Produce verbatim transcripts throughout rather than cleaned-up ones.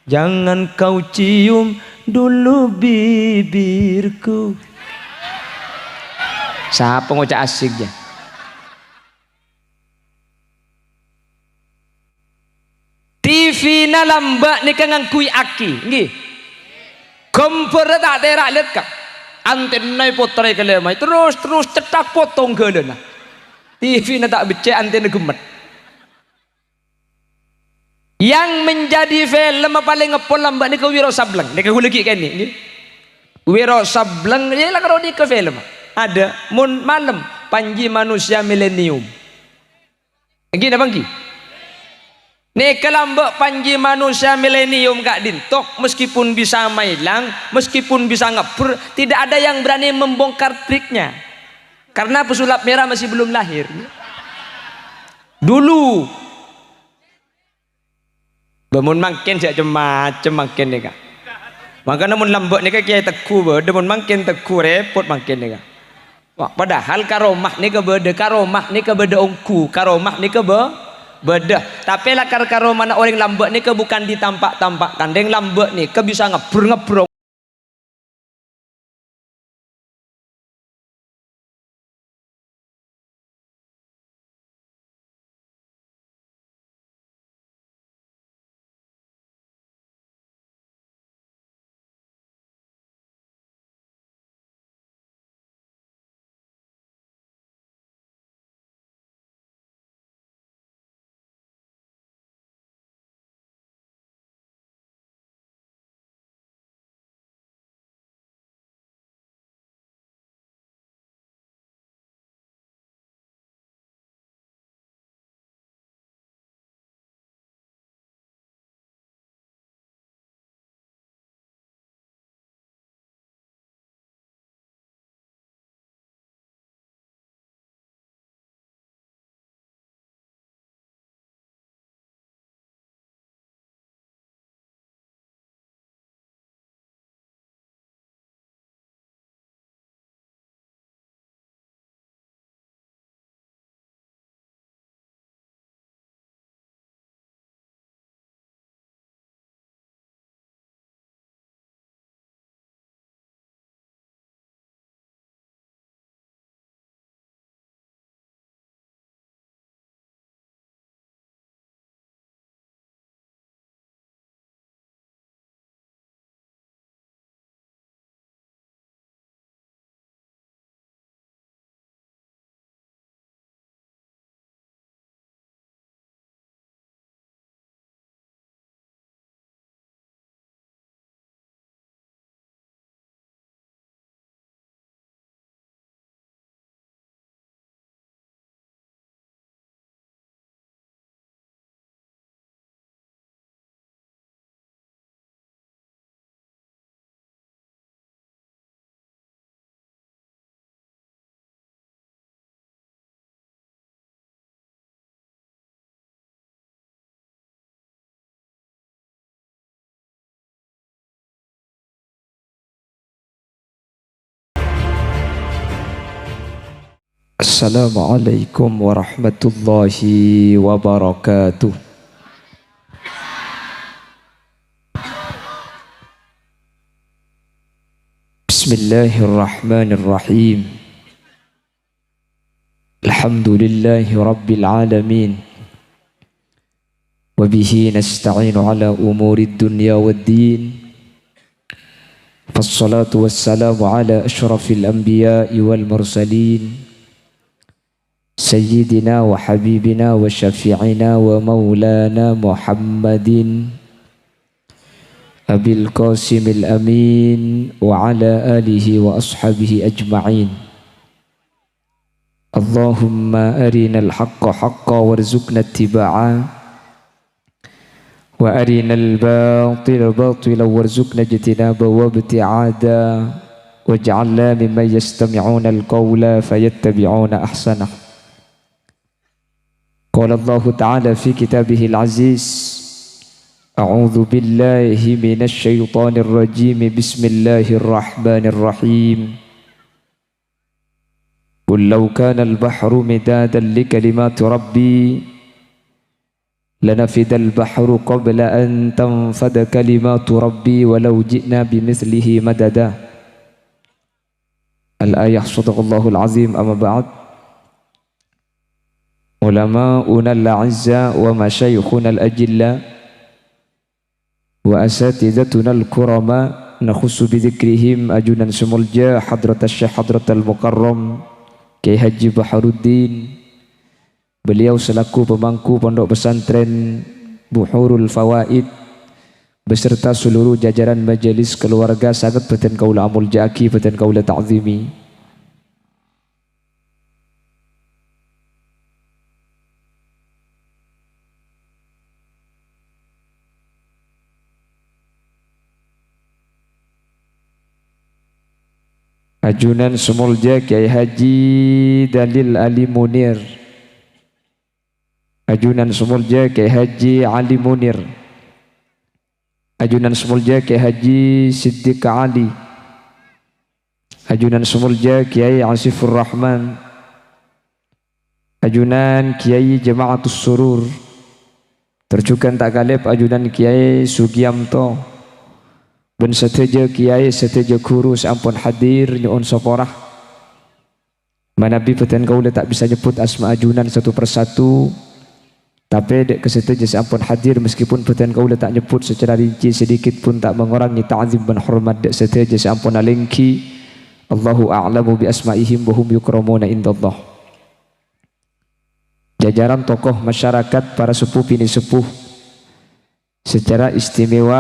Jangan kau cium dulu bibirku. Sapa ngoca' asik, ya? T V-na lambâ' nèka ngangghuy aki, ngghi. Ghâmbhârrâ ta' tèra' lèt, Ka'. Antèna èpoter èkalèmaè, terros-terros cèthak potong ghâlâna. T V-na ta' beccè', antèna ghemmet. Yang menjadi film palèng èpol lambâ' nèka Wiro Sableng. Nèka ghulâ ghi' kènè', ngghi. Wiro Sableng, ya, la karo nèka film. Ada, mon malem, Panji Manusia Milenium. Èngghi napa èngghi? Nèka lambâ' Panji Manusia Milenium ka'dinto, meskipun bisa mailang, meskipun bisa ngebbhur, tidak ada yang berani membongkar triknya. Karena pesulap merah masih belum lahir. Dulu. Bâ, mon mangkèn jhâ' cem-macem mangkèn nèka. Mangkana mon lambâ' nèka Kèyaè Teguh bâdâ, mon mangkèn Teguh rèpot mangkèn nèka. Wah, padahal karomah nèka bâdâ, karomah nèka bâdâ ongghu, karomah nèka bâ-, bâdâ. Tapè lakar karomana orèng lambâ' nèka bukan ditampak-tampakkan. Rèng lambâ' nèka bisa ngebbhur-ngebbhur. Assalamualaikum warahmatullahi wabarakatuh. Bismillahirrahmanirrahim. Alhamdulillahi rabbil alamin. Wa bihi nasta'inu ala umurid dunya wad din. Fassalatu wassalamu ala asyrafil anbiya'i wal mursalin. Sayyidina wa habibina wa syafi'ina wa maulana Muhammadin Abil Qasimil Amin wa ala alihi wa ashabihi ajma'in. Allahumma arinal haqqa haqqa warzuqna ittiba'a, wa arinal batila batila warzuqna ijtinaba wa ibti'ada, waj'alna mimman yastami'unal qawla fayattabi'una ahsanah. Qala Allahu ta'ala fi kitabihil aziz, a'udzu billahi minasy syaithanir rajim, bismillahirrahmanirrahim. Qul law kanal bahru midadan li kalimati rabbi لنفد البحر قبل أن تنفد كلمات ربي ولو جئنا بمثله مددا. الآية. صدق الله العظيم. أما بعد. علماؤنا الأعزاء ومشايخنا الأجلاء وأساتذتنا الكرماء، نخص بذكرهم ajunan sè molja Hadratus Syekh Hadratal Mukarram Kiai Haji Baharuddin. Beliau selaku pemangku Pondok Pesantren Buhurul Fawaid beserta seluruh jajaran majelis keluarga sanget bhâdhân kaulâ amolja'aghi, bhâdhân kaulâ ta'zimi. Ajunan sè molja Kiai Haji Dalil Ali Munir. Ajunan sè molja Kiai Haji Ali Munir. Ajunan sè molja Kiai Haji Siddiq Ali. Ajunan sè molja Kiai Asifur Rahman. Ajunan Kiai Jama'atus Surur. Tor jhughân ta' kalèp ajunan Kiai Sugiyanto. Bân sadhâjâ kiai, sadhâjâ ghuru sè ampon hadir nyo'on sapora. Manabi bhâdhân kaulâ ta' bisa nyebbhut asma ajunan satu persatu, tapè dâ' ka sadhâjâ sè ampon hadir, meskipun bhâdhân kaulâ ta' nyebbhut secara rinci, sedikit pun ta' mengurangi ta'zim bân hormat dâ' sadhâjâ sè ampon alèngghi. Allahu a'lamu bi asma'ihim wa hum yukramuna indallah. Jajaran tokoh masyarakat, para seppo binè' seppo, secara istimewa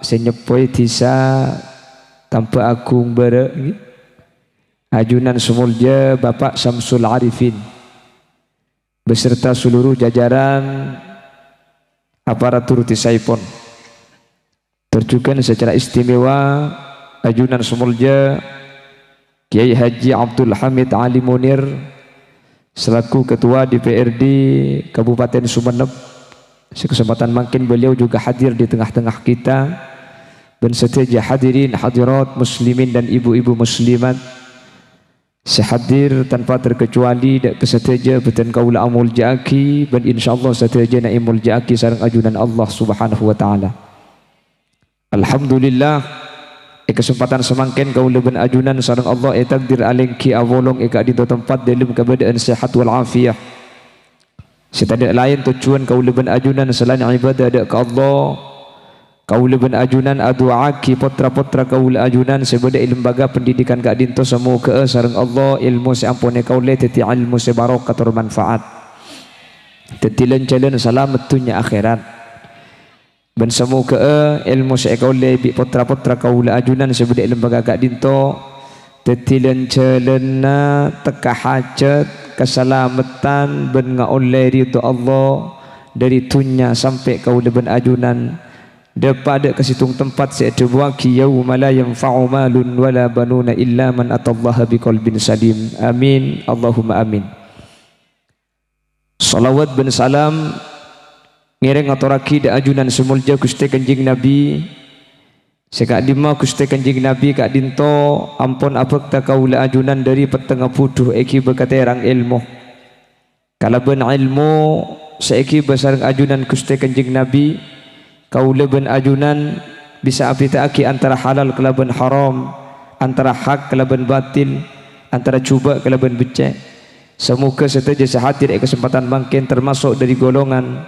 sè nyeppoè dhisa Tambâ Agung Bârâ', ajunan sè molja Bapak Samsul Arifin beserta seluruh jajaran aparatur dhisaèpon. Tor jhughân secara istimewa ajunan sè molja Kiai Haji Abdul Hamid Ali Munir selaku Ketua D P R D Kabupaten Sumenep, sè kesempatan mangkèn beliau juga hadir di tengah-tengah kita, bân sadhâjâ hadirin hadirat muslimin dan ibu-ibu muslimat sè hadir tanpa terkecuali, dâ' ka sadhâjâ bhâdhân kaulâ amolja'aghi, bân insyaallah sadhâjâna èmolja'aghi sareng ajunan Allah Subhanahu wa Ta'ala. Alhamdulillah, è kasempatan samangkèn kaulâ bân ajunan sareng Allah ètakdir alèngghi apolong è ka'dinto tempat dâlem kabâdâ'ân sehat wal afiyah. Sè tadâ' laèn tojjhuwân kaulâ bân ajunan salaèn ibadah dâ' ka Allah. Kaulâ bân ajunan adu'aaghi potra-potra kaulâ ajunan sè bâdâ è lembaga pendidikan ka'dinto, samoghâ'â sareng Allah èlmo sè ampon èkaollè dhâddhi èlmo sè barokah tor manfaat. Dhâddhi lan-jhâlân salamet dhunnya akhèrat. Bân samoghâ'â èlmo sè èkaollè bi' potra-potra kaulâ ajunan sè bâdâ è lembaga ka'dinto dhâddhi lan-jhâlânna tekka hajhât, kasalameddhân, bân ngaollè ridho Allah dhâri dhunnya sampè' kaulâ bân ajunan dâpa' dâ' ka sèttong tempat sè èdhâbuwâghi, "Yauma la yanfa'u malun wala banuna illa man atallaha biqalbin salim." Amin, Allahumma amin. Shalawat bân salam ngèrèng ngatorraghi dâ' ajunan sè molja Ghustè Kanjeng Nabi, sè ka'dimma Ghustè Kanjeng Nabi ka'dinto ampon abhâkta kaulâ ajunan dhâri pettengnga budhu èghibâ ka tèrang èlmo. Kalabân èlmo sè èghibâ sareng ajunan Ghustè Kanjeng Nabi, kaulâ bân ajunan bisa abhidhâ'aghi antara halal kalabân haram, antara hak kalabân batil, antara jhubâ' kalabân beccè'. Samoghâ sadhâjâ sè hadir è kasempatan mangkèn tamaso' dhâri golongan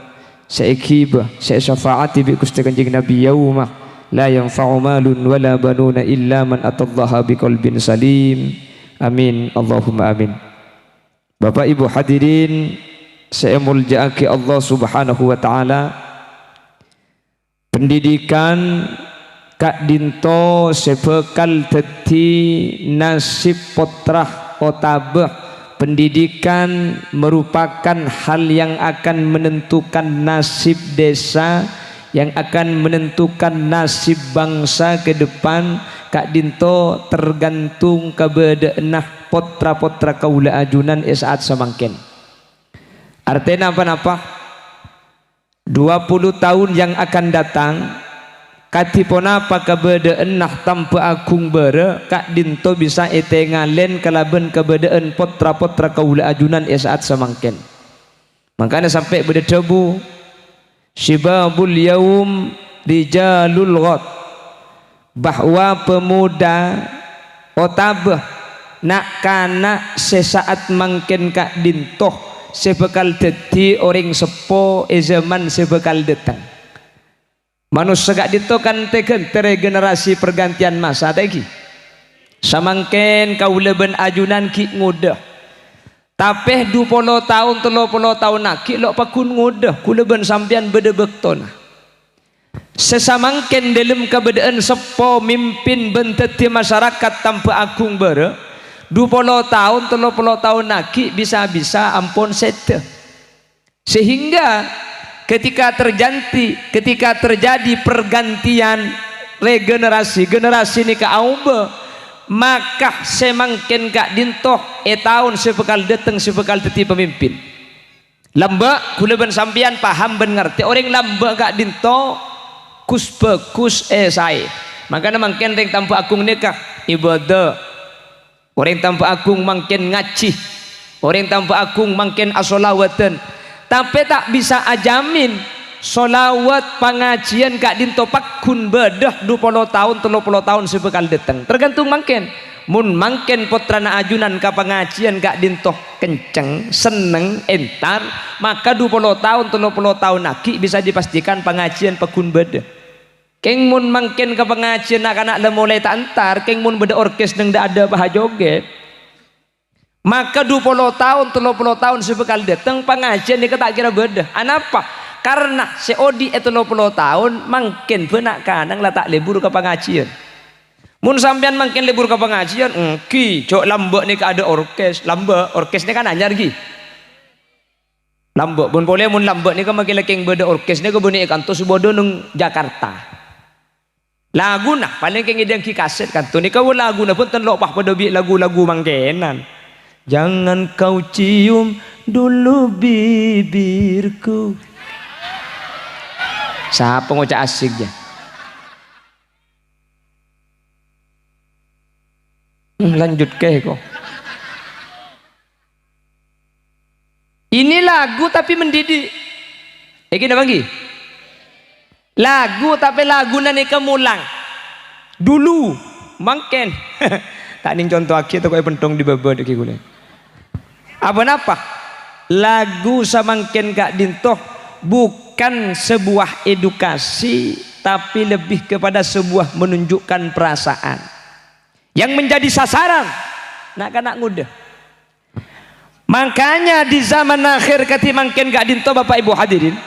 sè èghibâ, sè èsafa'adhi bi' Ghustè Kanjeng Nabi, "Yauma la yanfa'u malun wala banuna illa man atallaha biqalbin salim." Amin, Allahumma amin. Bapak Ibu hadirin sè èmoljâ'aghi Allah Subhanahu wa Ta'ala, pendidikan ka'dinto sè bhâkal dhâddhi nasib potra otabâ pendidikan merupakan hal yang akan menentukan nasib desa, yang akan menentukan nasib bangsa ke depan, ka'dinto tergantung kabâdâ'ânna potra-potra kaulâ ajunan è sa'at samangkèn. Artèna ponapa? Dua puluh taon yang akan datang, kadhi ponapa kabâdâ'ânna Tambâ Agung Bârâ' ka'dinto bisa ètèngalèn kalabân kabâdâ'ân potra-potra kaulâ ajunan è sa'at samangkèn. Mangkana sampè' bâdâ dhâbu, Syibabul yaum rijalul ghad, bahwa pemuda otabâ na'-kana' sè sa'at mangkèn ka'dinto sè bhâkal dhâddhi orèng seppo è zaman sè bhâkal dhâteng. Manossa ka'dinto kan tè-ghântè rè generasi pergantian masa, ta' ènggi? Samangkèn kaulâ bân ajunan ghi' ngodâ. Tapè du polo taon, tello polo taon aghi' lo' pagghun ngodâ, kaulâ bân sampèyan bâdâ bâktona. Sè samangkèn dâlem kabâdâ'ân seppo mimpin bân dhâddhi masarakat tambâ aghung bârâ', du polo taon, tello polo taon aghi' bisa-bisa ampon sèdhâ. Sehingga ketika terjadi, ketika terjadi pergantian regenerasi, generasi nèka aobâ, maka sè mangkèn ka'dinto è taon sè bhâkal dhâteng sè bhâkal dhâddhi pamimpin. Lambâ', kaulâ bân sampèyan paham bân ngartè orèng lambâ' ka'dinto ghus-bhâghus, eh, saè. Mangkana mangkèn rèng tambâ aghung nèka ibadah. Orèng tambâ aghung mangkèn ngajhi. Orèng tambâ aghung mangkèn asolawadhân. Tapè ta' bisa ajamin solawat pangajhiyân ka'dinto pagghun bâdâ du polo taon, tello polo taon sè bhâkal dhâteng. Tergantung mangkèn. Mon mangkèn pottrana ajunan ka pangajhiyân ka'dinto kenceng, senneng, entar, maka du polo taon, tello polo taon aghi' bisa dipastikan pangajhiyân pagghun bâdâ. Kèng mon mangkèn ka pangajhiyân na'-kana' la molaè ta' entar, kèng mon bâdâ orkes neng dâ'-adâ' paha jogèt. Maka du polo taon, tello polo taon sè bhâkal dhâteng, pangajhiyân nèka ta' kèra bâdâ. Anapa? Karna sè odi' è tello polo taon, mangkèn bân na'-kana' la ta' lebur ka pangajhiyân. Mon sampèyan mangkèn lebur ka pangajhiyân, ènggi, jhâ' lambâ' nèka adâ' orkes. Lambâ', orkes nèka kan anyar, ghi. Lambâ', pon polè mon lambâ' nèka makè lakèng bâdâ orkes nèka bânnè è kanto sè bâdâ neng Jakarta. Laguna, palèng kèng èdhânggi kasèt kanto nèka, wah, laguna bhunten lo' pa-, padâ bi' lagu-lagu mangkènan. "Jangan kau cium dulu bibirku." Sapa ngoca' asik, ya? Hmm, lanjut ke, kok. Ini lagu tapi mendidik. Iki napa ngghi? Lagu tapi laguna nèka molang. Dulu, mangkèn. Ta' nèng contoaghi toko è pentong di baba dâggi' ghulâ. Apa napa? Lagu samangkèn ka'dinto bukan sebuah edukasi, tapi lebih kepada sebuah menunjukkan perasaan. Yang menjadi sasaran na'-kana' ngodâ. Makanya di zaman akhir kadhi mangkèn ka'dinto, Bapak Ibu hadirin,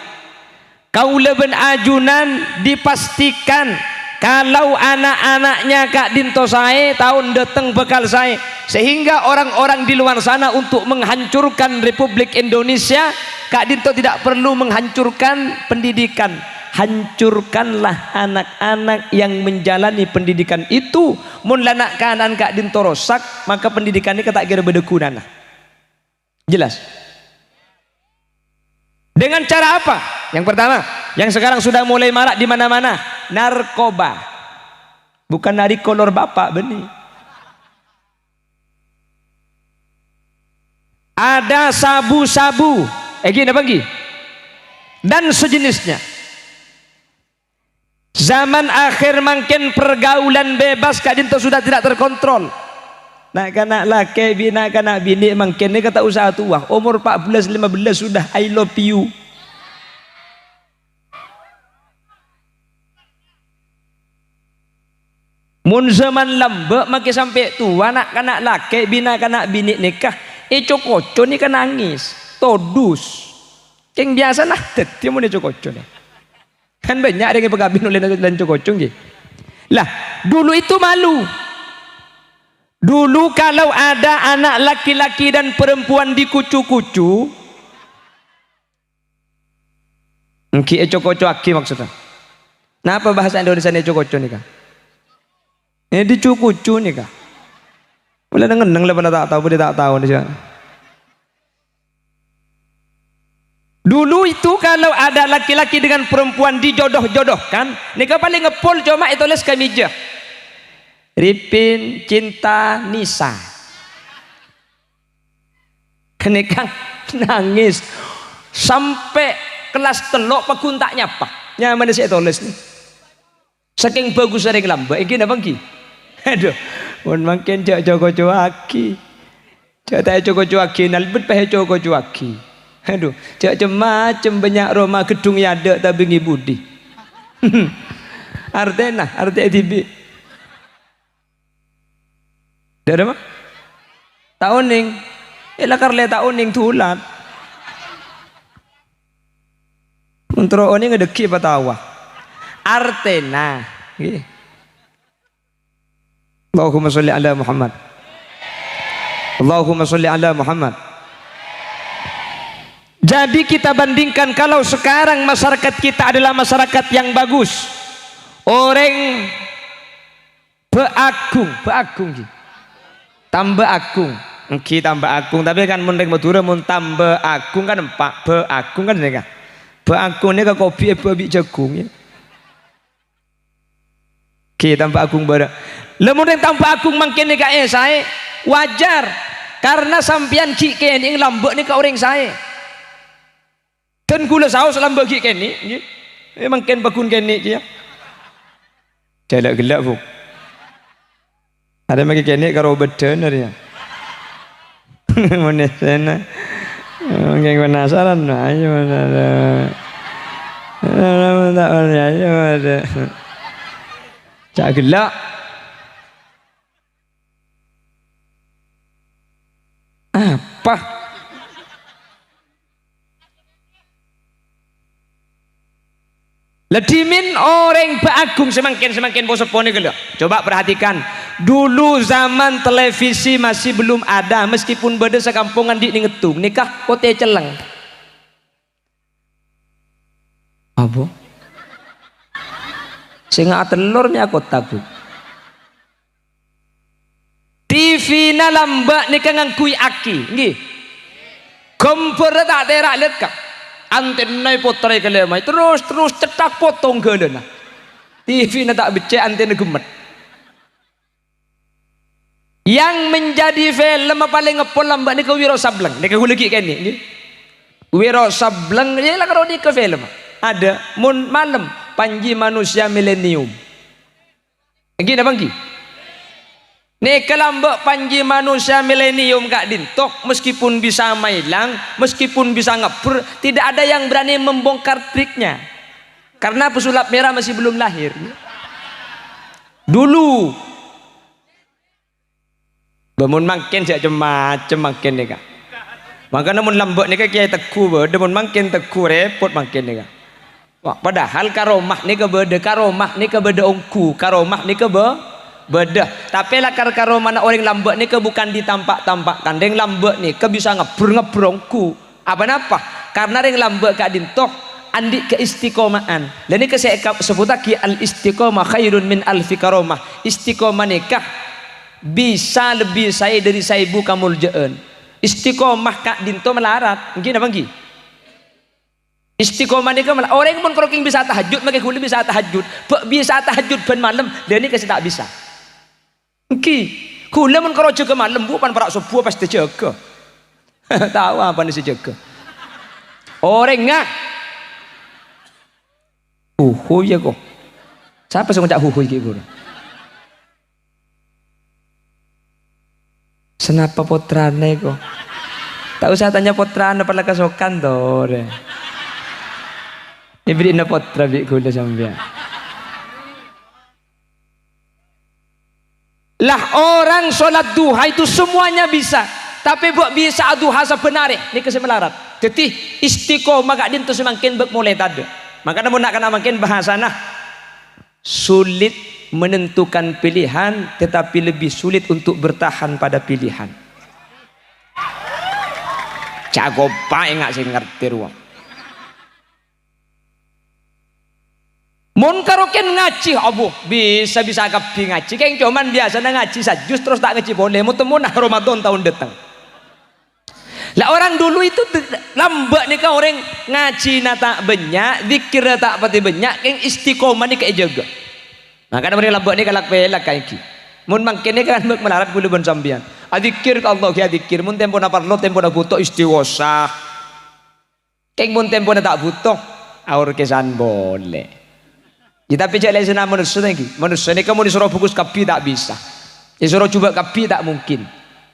kaulâ bân ajunan dipastikan kalau anak-anaknya ka'dinto saè, taon dâteng bhâkal saè. Sehingga orang-orang di luar sana untuk menghancurkan Republik Indonesia, ka'dinto tidak perlu menghancurkan pendidikan. Hancurkanlah anak-anak yang menjalani pendidikan itu. Mon la na'-kana'an ka'dinto rosak, maka pendidikan nèka ta' kèra bâdâ ghunana. Jelas? Dengan cara apa? Yang pertama, yang sekarang sudah mulai marak di mana-mana, narkoba. Bukan nariko lor bapak, bânnè. Ada sabu-sabu, ènggi napa ènggi? Dan sejenisnya. Zaman akhir mangkèn pergaulan bebas ka'dinto sudah tidak terkontrol. Na'-kana' lakè' bi' na'-kana' binè' mangkèn nèka ta' osa towa, omor empat belas lima belas sudah "I love you". Mon zaman lambâ' makè sampè' towa, na'-kana' lakè' bi' na'-kana' binè' nèka èco-koco nèka nangès, todus. Kèng biyasana dhâddhi mon èco-koco nè. Kan bânnya' orèng èpakabin ollè lan co-koco, ngghi. Lah, dulu itu malu. Dulu kalau ada anak laki-laki dan perempuan dikucu-kucu, ènggi èco-kocoaghi maksudnya. Napa bahasa Indonesiana èco-koco nèka? Eh, dicu-kucu nèka. Mula neng-enneng la pada ta' tao, pada ta' tao nèka. Dulu itu kalau ada laki-laki dengan perempuan dijodoh-jodohkan, nèka palèng ngepol coma ètolès ka mèja. "Ripin cinta Nisa." Nèka nangès. Sampè' Kellas tello' paggun ta' nyapa. Nyamana sè ètolès, nè. Sakèng bhâgussa rèng lambâ', èngghi napa èngghi? Adhu, mon mangkèn jhâ' co-kocowaghi. Jhâ' ta' èco-kocowaghi, nalbet pas èco-kocowaghi. Adhu, jhâ' cem-macem, bânnya' roma ghedhung è adâ' tabingè budi. Artèna, artè dhibi'. Dâ' remma? Ta' onèng. È, la karlè ta' onèng dulat. Mon terro onèng èdhâggi' patawa. Artèna, ngghi. Allahumma sholli ala Muhammad. Allahumma sholli ala Muhammad. Jadi kita bandingkan kalau sekarang masyarakat kita adalah masyarakat yang bagus. Orèng bâ' agung, bâ' agung, ghi. Tambâ agung. Èngghi tambâ agung, tapè kan mon rèng Madhurâ mon tambâ agung kan empa', bâ' agung kan nèka. Bâ' agung nèka kobi èbâ bi' jhâghung, ya. Ghi tambâ agung bârâ'. Lamon rèng tambâ agung mangkèn nèka, eh, saè, wajar. Karna sampèyan ghi' kènè' lambâ' nèka orèng saè. Dân kaulâ saos lambâ' ghi' kènè', ngghi. Eh, mangkèn paggun kènè' kèya. Jhâ' ghellâ', Bu. Arèya maghi kènè' karo bâddhâna rèya. Mon èssèna. Mangkèn penasaran, ayo, ayo. Ayo, ayo. Jhâ' ghellâ'. Apa? La dhimèn orèng bâ' agung sè mangkèn, sè mangkèn po-seppo nèka, lho. Coba perhatikan. Dulu zaman televisi masih belum ada, meskipun bâdâ sakampong andi' nèng èddhung, nèka potè cellèng. Apa? Sè nga' atellor mè' akotag, Bu. T V-na lambâ' nèka ngangghuy aki, ngghi. Ghâmbhârrâ ta' tèra' lèkka. Antèna èpotra èkalèmaè, terros-terros cèthak potong ghâlâna. T V-na ta' beccè', antèna ghemmet. Yang menjadi film palèng èppo lambâ' nèka Wiro Sableng. Nèka ghulâ ghi' kènè', ngghi. Wiro Sableng, ya, la karo nèka film. Ada, mon malem, Panji Manusia Milenium. Èngghi napa èngghi? Nèka lambâ' Panji Manusia Milenium ka'dinto, meskipun bisa mailang, meskipun bisa ngebbhur, tidak ada yang berani membongkar triknya. Karena pesulap merah masih belum lahir. Dulu. Bâ, mon mangkèn jhâ' cem-macem mangkèn nèka. Mangkana mon lambâ' nèka kèyaè tegghu bâdâ, mon mangkèn tegghu rèpot mangkèn nèka. Wah, padahal karomah nèka bâdâ, karomah nèka bâdâ ongghu, karomah nèka bâ-, bâdâ. Tapè lakar karomana orèng lambâ' nèka bukan ditampa'tampa'kan. Rèng lambâ' nèka bisa ngebbhur-ngebbhur ongghu. Apa napa? Karna rèng lambâ' ka'dinto andi' kaistiqoma'an. Lha nèka sè èka-, sebbhuttaghi, "Al-istiqomah khairun min alfi karomah." Istiqomah nèka bisa lebbi saè dâri saèbu kamoljâ'ân. Istiqomah ka'dinto malarat. Èngghi napa èngghi? Istiqomah nèka mala-, orèng mon karo kèng bisa tahajjud, makè ghulâ bisa tahajjud. Bâ' bisa tahajjud bân malem, lha nèka sè ta' bisa. Èngghi, ghulâ mon karo jâgâ malem, Bu, pan para' sobbhu pastè jâgâ. Tao apana sè jâgâ. Orèngnga. Huhuy, ya, ko. Sapa sè ngoca' huhuy ghi' ghuru? Sanapa pottrana, ko? Ta' osa atanya pottrana, pala kasokan, to, rè. Èbèrri'na pottra bi' ghulâ sampèyan. Lah, orang sholat duha itu semuanya bisa, tapè bâ' bisa aduha sabbhân arè, nèka sè malarat. Dhâddhi, istiqomah ka'dinto sè mangkèn bâk molaè tadâ'. Mangkana mon na'-kana' mangkèn bahasana, sulit menentukan pilihan, tetapi lebih sulit untuk bertahan pada pilihan. Cakoppa enga' sè ngartè rowa. Mon karo kèng ngajhi, abbhu, bisa-bisa kabbhi ngajhi. Kèng coma biyasana ngajhi sajus terros ta' ngajhi polè. Mo-temmona Ramadan taon dâteng. Lah, orang dulu itu de-, lambâ' nèka orèng ngajhina ta' bânnya', dzikirra ta' patè bânnya', kèng istiqomah nèka èjâgâ. Mangkana orèng lambâ' nèka lak-pèlak kaènggi. Mon mangkèn nèka kan bâk malarat ghulâ bân sampèyan. Adzikir ka Allah, ghi adzikir. Mon tempona parlo, tempona bhuto, istighosah. Kèng mon tempona ta' bhuto, aorkèsan polè. Ya, tapè jhâ' lèsèna manossa, ta' ènggi? Manossa nèka mon èsoro bungkus kabbhi ta' bisa. Èsoro jhubâ' kabbhi ta' mungkin.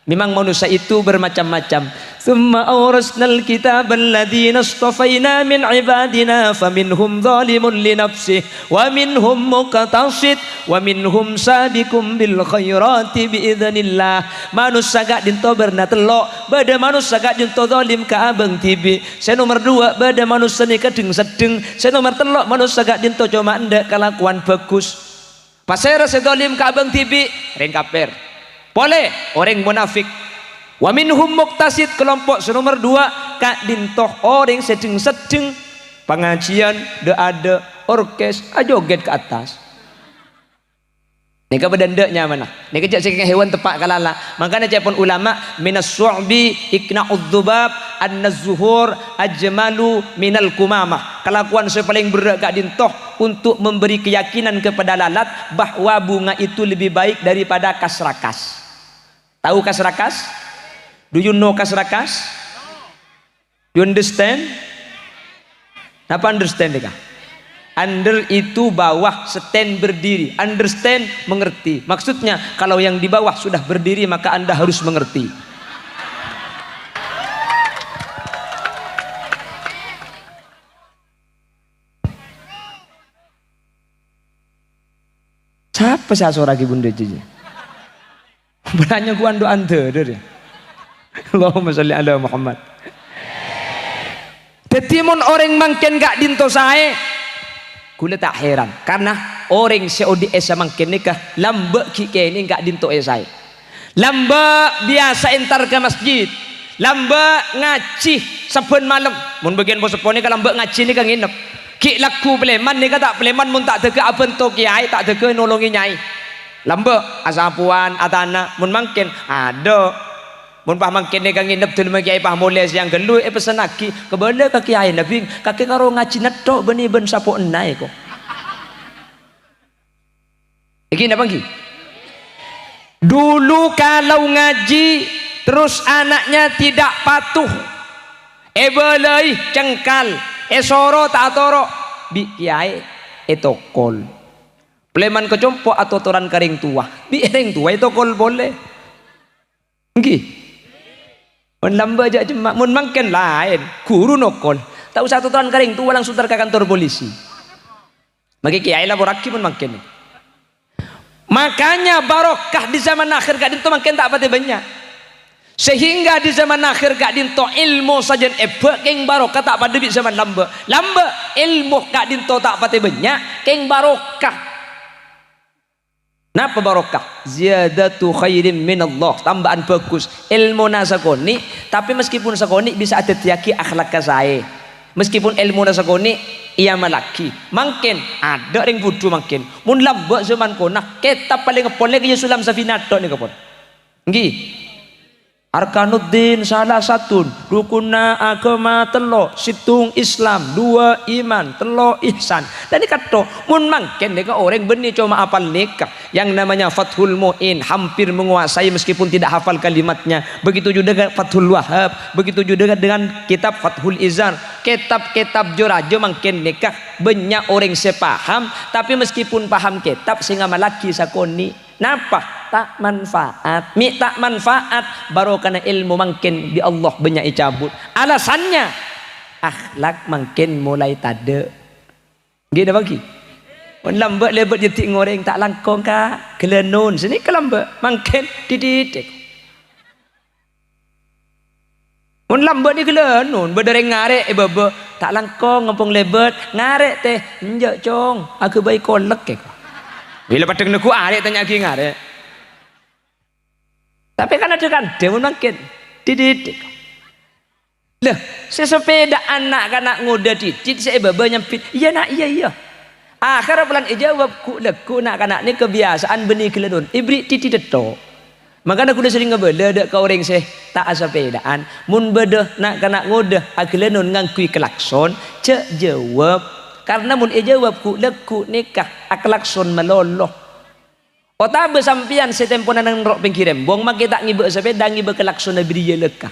Memang manusia itu bermacam-macam. "Tsumma aurasnal kitabal ladzina astafaina min ibadina faminhum dzalimun li nafsihi wa minhum muqtasid wa minhum sabiqum bil khairati bi idznillah." Manossa ka'dinto bârna tello', bâdâ manossa ka'dinto dzalim ka abâng dhibi'. Sè nomer duwâ' bâdâ manossa nèka dheng-seddheng. Sè nomer tello' manossa ka'dinto coma endâ' kalakowan bhâghus. Pasèra sè dzalim ka abâng dhibi'? Rèng kafir. Polè, orèng monafik. Wa minhum muqtasid, kalompo' sè nomer duwâ', ka'dinto orèng sè dheng-seddheng. Pangajiyân, dâ'-adâ', orkes, ajoget ka attas. Nèka bâdâ endâ' nyamana. Nèka jhâ' sakèng hèwan teppa' kalala. Mangkana ca'èpon ulama, "Minas su'bi iqna'udz dzubab, annaz zuhur ajmalu minal qumamah." Kalakowan sè palèng berrâ' ka'dinto untuk memberi keyakinan kepada lalat bahwa bunga itu lebih baik daripada kas-rakas. Tahu kas-rakas? Do you know kas-rakas? You understand? Napa understand nèka? Under itu bawah, stand berdiri. Understand, mengerti. Maksudnya, kalau yang di bawah sudah berdiri, maka Anda harus mengerti. Sapa sè asorraghi bun dhâjâ? Bânnya' kowan do anda, dâri. Allahumma sholli ala Muhammad. Dhâddhi, mon orèng mangkèn ka'dinto saè, kaulâ ta' hèran, karna orèng sè odi' è samangkèn nèka lambâ' ghi' kènèng ka'dinto èsaè. Lambâ' biyasa entar ka masjid, lambâ' ngajhi sabbhân malem. Mon bâgiyân po-seppo nèka lambâ' ngajhi nèka ngènep. Ghi' lagghu palèman nèka ta' palèman mon ta' dâgghâ abhânto kèyaè, ta' dâgghâ nolongè nyaè. Lambâ', asapowan, atana', mon mangkèn, adâ'. Mon pas mangkèn nèka ngènep dâlemma kèyaè pas molè sèyang ghâllu, èpessennaghi, "Kabâlâ ka kèyaèna, Bhing, kakè karo ngajhi nètto' bânnè bân sapo'na èko." Èngghi napa èngghi? Dulu kalau ngaji, terus anaknya tidak patuh, èbâlâi, cengkal, èsoro ta' atoro', bi' kèyaè ètokol. Palèman ka compo' atotoran ka rèng towa, bi' rèng towa ètokol polè. Èngghi. Mon lambâ' jhâ' cemma', mon mangkèn laèn, ghuru nokol. Ta' osa atotoran ka rèng towa, langsung ter ka kantor polisi. Mangkè kèyaè laporraghi mon mangkèn. Makanya barokah di zaman akhir ka'dinto mangkèn ta' patè bânnya'. Sehingga di zaman akhir ka'dinto èlmo sajân èbâ' kèng barokah ta' padâ bi' zaman lambâ'. Lambâ' èlmo ka'dinto ta' patè bânnya', kèng barokah. Napa barokah? Ziyadatu khairin minallah, tambâ'ân bhâghus. Èlmona sakonè', tapè meskipun sakonè' bisa adhâddhiyâghi akhlakka saè. Meskipun èlmona sakonè' èamallaghi. Mangkèn, adâ' rèng budhu mangkèn. Mon lambâ' zaman kona, kètab palèng èpolè kèya Sulam Safina tok nèka pon. Èngghi. Arkanuddin salasatun, rukunna aghâma tello', sèttong Islam, duwâ' iman, tello' ihsan. Dhâddhi katto, mon mangkèn nèka orèng bânnè coma apal nèka, yang namanya Fathul Mu'in, hampir menguasai meskipun tidak hafal kalimatnya. Begitu juga dengan Fathul Wahhab, begitu juga dengan kitab Fathul Izar. Kitab-kitab jâ-rajâ mangkèn nèka bânnya' orèng sè paham, tapè meskipun paham kitab sè ngamallaghi sakonè'. Napa? Ta' manfaat. Mè' ta' manfaat, barokana èlmo mangkèn bi' Allah bânnya' ècabut. Alasannya, akhlak mangkèn molaè tadâ'. Èngghi napa èngghi? Mon lambâ' lèbât jâdiyâ orèng ta' langkong ka ghâlânon. Sanèka lambâ', mangkèn dididek. Mon lambâ' nèka ghâlânon, bâdâ rèng ngarè' è bâbâ, ta' langkong ngampong lèbât, ngarè' tè, "Enjâ', Cong, aghâbây kolek," èko. Bilâ paddhâng neggu' arè' tanya'aghi ngarè'. Tapè kan adâ'-kadâ' mon mangkèn, dididek. Lah, sè sapèdaan na'-kana' ngodâ didit, sè è bâbâ nyambit, "Iyâ, Na', iyâ, iyâ." Akhèrra polana èjâwâb ghu'-lagghu' na'-kana' nèka kabiyasa'an bânnè ghâlânon, èbherri' didit tok. Mangkana kaulâ serrèng ngabâlâ dâ' ka orèng sè ta' asapèdaan, mon bâdâ na'-kana' ngodâ aghâlânon ngangghuy klakson, jhâ' jâwâb. Karna mon èjâwâb ghu'-lagghu' nèka aklakson malolo. Otabâ sampèyan sè tempona neng ro' pèngghir embong, makè ta' ngibâ sapèda, ngibâ klaksonna bâriyâ lèka.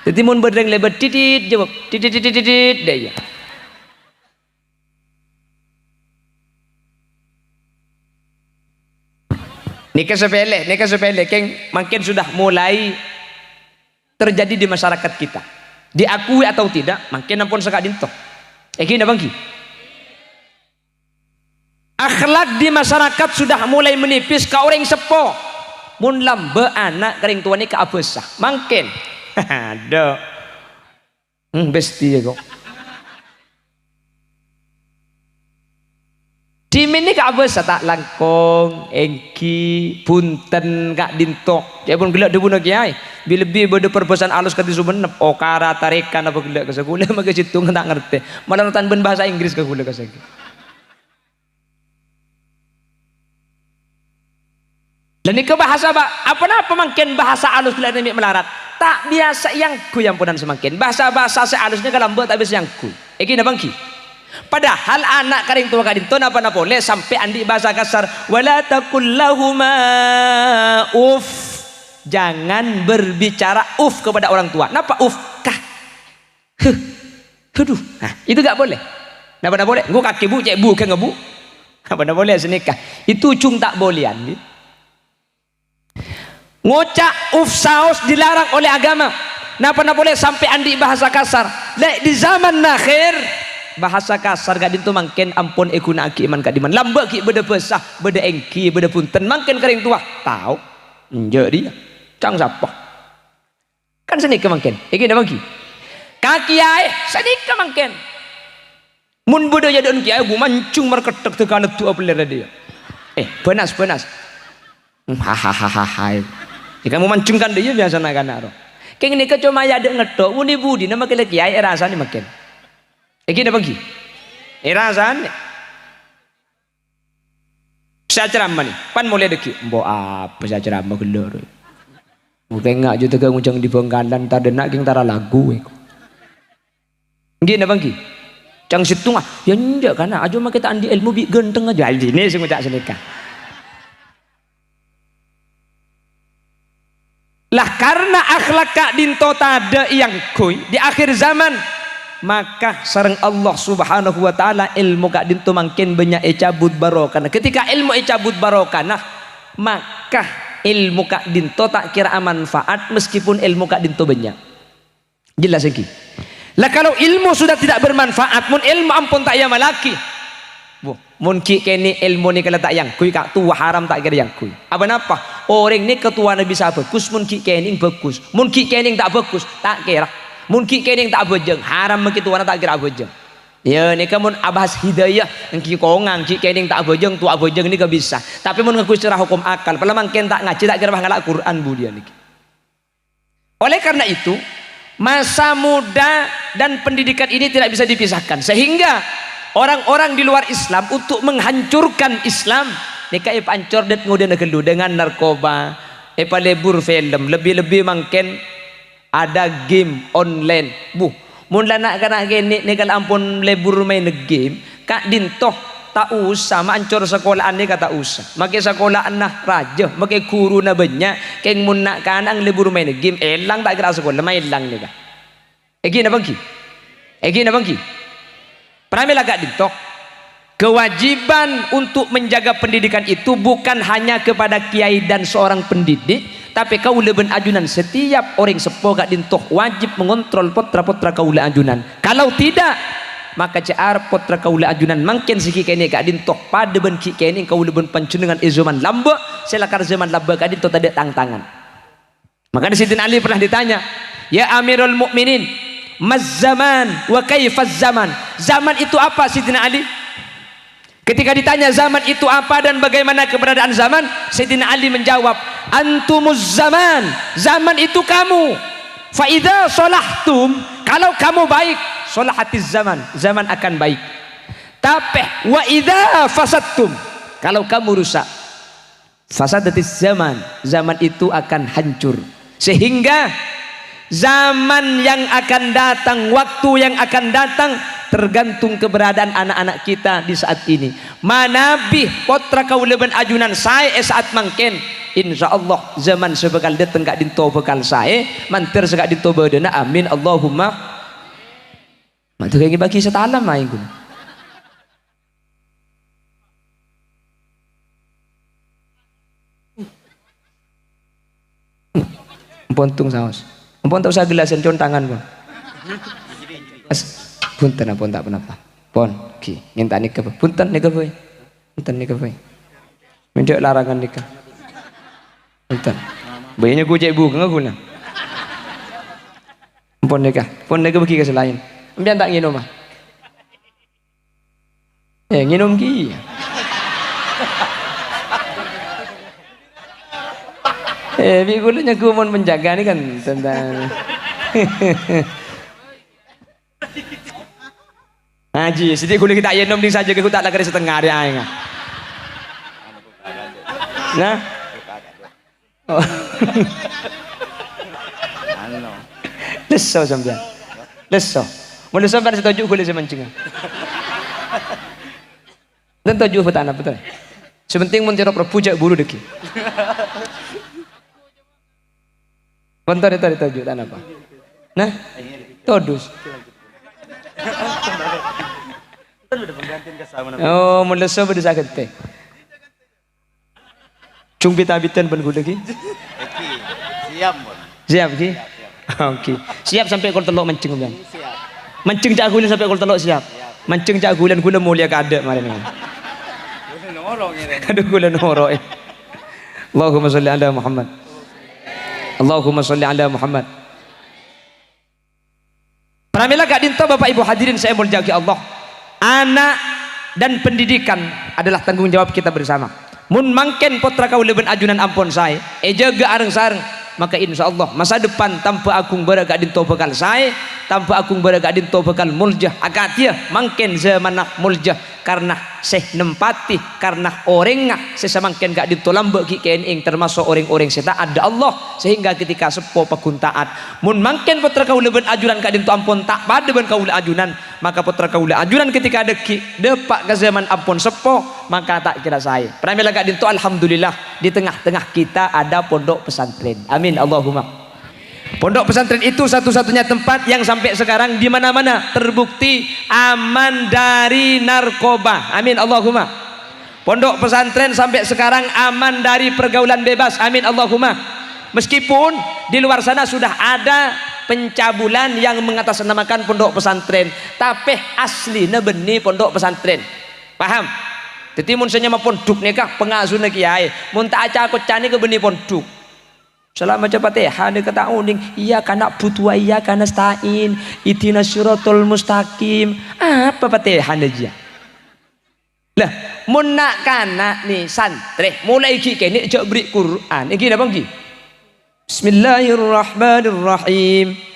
Dhâddhi mon bâdâ rèng lèbât, "Titit," jawab, "Titit, titit, titit," dâ' iyâ. Nèka sepele, nèka sepele, kèng mangkèn sudah mulai terjadi di masyarakat kita. Diakui atau tidak, mangkèn ampon saka'dinto. Èngghi napa èngghi? Akhlak di masyarakat sudah mulai menipis ka orèng seppo. Mon lambâ' ana' ka rèng towa nèka abhâsa. Mangkèn. Adhu. Hmm, besti ya kok. Dhimèn nèka abhâsa ta' langkong, èngghi, bhunten, ka'dinto. Ca'èpon ghellâ' dhâbuna kèyaè. Bi-, lebbi bâdâ parbhâsaan alus kadhi Songennep. Okara, tarèkan apa ghellâ' ka sakola, makè sèttonga ta' ngartè. Malar tan bân bhâsa Inggris ka kaulâ ka sakola. Lah nèka bhâsa, Pak, apa-napa mangkèn bhâsa alus la nèmè' malarat? Ta' biyasa èangghuy amponan samangkèn. Bhâsa-bhâsa sè alus nèka lambâ' ta' biyasa èangghuy. Èngghi napa èngghi? Padahal ana' ka rèng towa ka'dinto napa-napa polè sampè' andi' bhâsa kasar. "Wa la taqul lahuma uff." Jangan berbicara uff kepada orang tua. Napa uff? Kah. Huh. Aduh. Nah, itu nggak boleh. Napa-napa polè? Engko' kakè, Bu, cè' Bu, ghânga, Bu. Napa-napa polè sanèka? Itu jhung ta' bolèyan, ghi. Ngoca' uff saos dilarang oleh agama. Napa-napa polè sampè' andi' bhâsa kasar. Lè' di zaman akhir, bhâsa kasar ka'dinto mangkèn ampon èghuna'aghi è man-ka'dimman. Lambâ' ghi' bâdâ bhâsa, bâdâ èngghi, bâdâ bhunten. Mangkèn ka rèng towa, "Tao? Enjâ' rèya. Ca'na sapa?" Kan sanèka mangkèn. Èngghi napa èngghi? Ka kèyaè sanèka mangkèn. Mon bâdâ è adâ'na kèyaè, bu manjheng markeddhek dâ' ka ledduwâ pèlèr dâ' iyâ. Eh, bânas, bânas. Hmm, hahaha. Yâ kan mon manjheng kan dâ' iyâ biyasana kana' ro. Kèng nèka coma è adâ'na tok, mon è budina makè la kèyaè èrasanè mangkèn. Èngghi napa èngghi? Èrasanè. Sè acaramah nè, pan molè dâggi'. Embo apa sè acaramah ghellâ' rowa? Mungkin ngak jâ tèghâ ngojhâng di Bangkalan, tadâ' na' kèng tara lagu, èko. Èngghi napa èngghi? Ca'na sèttonga, "Yâ enjâ', kana', ajâ makè ta' andi' èlmo bi' ghântengnga ajâ." Dinè sè ngoca' sanèka. Lah, karna akhlak ka'dinto tadâ' èangghuy di akhir zaman, maka sareng Allah Subhanahu wa Ta'ala èlmo ka'dinto mangkèn bânnya' ècabut barokana. Ketika èlmo ècabut barokana, maka èlmo ka'dinto ta' kèra amanfaat meskipun èlmo ka'dinto bânnya'. Jelas èngghi? Lah, kalau ilmu sudah tidak bermanfaat, mon èlmo ampon ta' èamallaghi, bu, mon ghi' kènè' èlmo nèka la ta' èangghuy, ka' towa haram ta' kèra èangghuy. Apa napa? Orèng nèka towana bisa bhâghus, mon ghi' kènè' bhâghus. Mon ghi' kènè' ta' bhâghus, ta' kèra. Mon ghi' kènè' ta' abhâjâng, haram makè towana ta' kèra abhâjâng. Yâ, nèka mon abahas hidayah, èngghi kongang, ghi' kènè' ta' abhâjâng, towa abhâjâng nèka bisa. Tapè mon ngangghuy secara hukum akal, pola mangkèn ta' ngajhi, ta' kèra pas ngala' Qur'an budiyân nèka. Oleh karena itu, masa muda dan pendidikan ini tidak bisa dipisahkan. Sehingga orang-orang di luar Islam untuk menghancurkan Islam, nèka èpaancor dâ' ngodâna ghâllu dengan narkoba, èpalebur film, lebbi-lebbi mangkèn ada game online. Buh, mon la na'-kana' kènè' nèka la ampon lebur maèn game, ka'dinto ta' osa, maancor sakola'an nèka ta' osa. Makè sakola'anna rajâ, makè ghuruna bânnya', kèng mon na'-kana' ngalebur maèn game, èlang ta' kèra asakola, maèlang nèka. Èngghi napa èngghi? Èngghi napa èngghi? Pramèla ka'dinto, kewajiban untuk menjaga pendidikan itu bukan hanya kepada kiai dan seorang pendidik, tapè kaulâ bân ajunan setiap orèng seppo ka'dinto wajib mengontrol pottra-pottra kaulâ ajunan. Kalau tidak, maka jhâ' arep pottra kaulâ ajunan mangkèn sè ghi' kènè' ka'dinto padâ bân ghi' kènè' kaulâ bân panjhennengngan è zaman lambâ', sè lakar zaman lambâ' ka'dinto tadâ' tang-tangan. Makanya Sayyidina Ali pernah ditanya, "Ya Amirul Mukminin, maz zaman wa kaifaz zaman?" Zaman itu apa, Sayyidina Ali? Ketika ditanya zaman itu apa dan bagaimana keberadaan zaman, Sayyidina Ali menjawab, "Antumuz zaman, zaman itu kamu. Fa idza shalahtum, kalau kamu baik, shalahatiz zaman, zaman akan baik. Tapè wa idza fasadtum, kalau kamu rusak, fasadatiz zaman, zaman itu akan hancur." Sehingga zaman yang akan datang, waktu yang akan datang, tergantung keberadaan anak-anak kita di saat ini. Manabi pottra kaulâ bân ajunan saè è saat mangkèn, Insyaallah, zaman sè bhâkal dâteng ka'dinto bhâkal saè, mandhâr sè ka'dinto bâdâna. Amin, Allahumma. Mandhâr kèngèng bâgi satalam aèng ghun. Ampon tung saos. Ampon ta' osa gellasan, contangan, pon. As, bhunten, ampon ta' ponapa. Pon, ghi, ngènta nèka, pon. Bhunten nèka, pon. Bhunten nèka, pon. Mènjhâ' larangan nèka. Bhunten. Bâ'na ghu cè' bhungana ghuna. Ampon nèka. Pon nèka bâgi ka sè laèn. Sampèyan ta' ngènom, ah. Eh, ngènom kèya. Eh, bi' kaulâ nyangghu mon menjaga nèka kan tentang. Ngaji, sedikit kaulâ ghi' ta' ngènom ding sajjhâ ghi' ta' lakar setengah arè aèng. Nah. Oh. Ano. Lesso sampèyan. Lesso. Mon lesso sampèyan sè toju' ghulâ sè mancèngnga. Enten toju' bhâtana, betul. Sè penting mon terro Prabu jhâ' buru dâggi'. Enten terro toju' ta' napa. Nah, todus. Oh, mon lesso bâdâ sagântè. Jung bit-abitan bân ghulâ ghi? Oke. Siap, Bun. Siap ghi? Siap, siap. Oke. Siap sampè' kol tello' mancèng, sampèyan? Siap. Mancèng ca' ghulâ sampè' kol tello' siap? Siap. Mancèng ca' ghulâ, ghulâ molja kaadâ' marèna. Ghulâ noro' ngèrèng. Adhu, ghulâ noro'è. Allahumma sholli ala Muhammad. Allahumma sholli ala Muhammad. Pramèla ka'dinto, Bapak Ibu hadirin sè èmoljâ'aghi Allah, anak dan pendidikan adalah tanggung jawab kita bersama. Mon mangkèn pottra kaulâ bân ajunan ampon saè, èjâgâ areng-sareng, maka insyaallah masa depan tamba aghung bârâ' ka'dinto bhâkal saè, tamba aghung bârâ' ka'dinto bhâkal molja akadhiyâ mangkèn zamanna molja. Karna sè nempati, karna orèngnga sè samangkèn ka'dinto lambâ' ghi' kènè'èng tamaso' orèng-orèng sè ta'at dâ' Allah, sehingga ketika seppo pagghun ta'at. Mon mangkèn pottra kaulâ bân ajunan ka'dinto ampon ta' padâ bân kaulâ ajunan, maka pottra kaulâ ajunan ketika dâggi' dâpa' ka zaman ampon seppo, maka ta' kèra saè. Pramèla ka'dinto, alhamdulillah, di tengah-tengah kita ada pondok pesantren. Amin, Allahumma. Pondok pesantren itu satu-satunya tempat yang sampai sekarang di mana-mana terbukti aman dari narkoba. Amin, Allahumma. Pondok pesantren sampai sekarang aman dari pergaulan bebas. Amin, Allahumma. Meskipun di luar sana sudah ada pencabulan yang mengatasnamakan pondok pesantren, tapè asllina bânnè pondok pesantren. Paham? Dhâddhi, mon sè nyama pondhuk nèka pangasuwânna kèyaè, mon ta' aca-koca nèka bânnè pondhuk. Sala maca Fatihah nèka ta' onèng, "Iyyaka na'budu wa iyyaka nasta'in, ihdinas siratal mustaqim." Apa Fatihah nèka jiyâ? Lah, mon na'-kana' nè santrè, molaè ghi' kènè' jhâ' bherri' Qur'an. Èngghi napa èngghi? Bismillahirrahmanirrahim.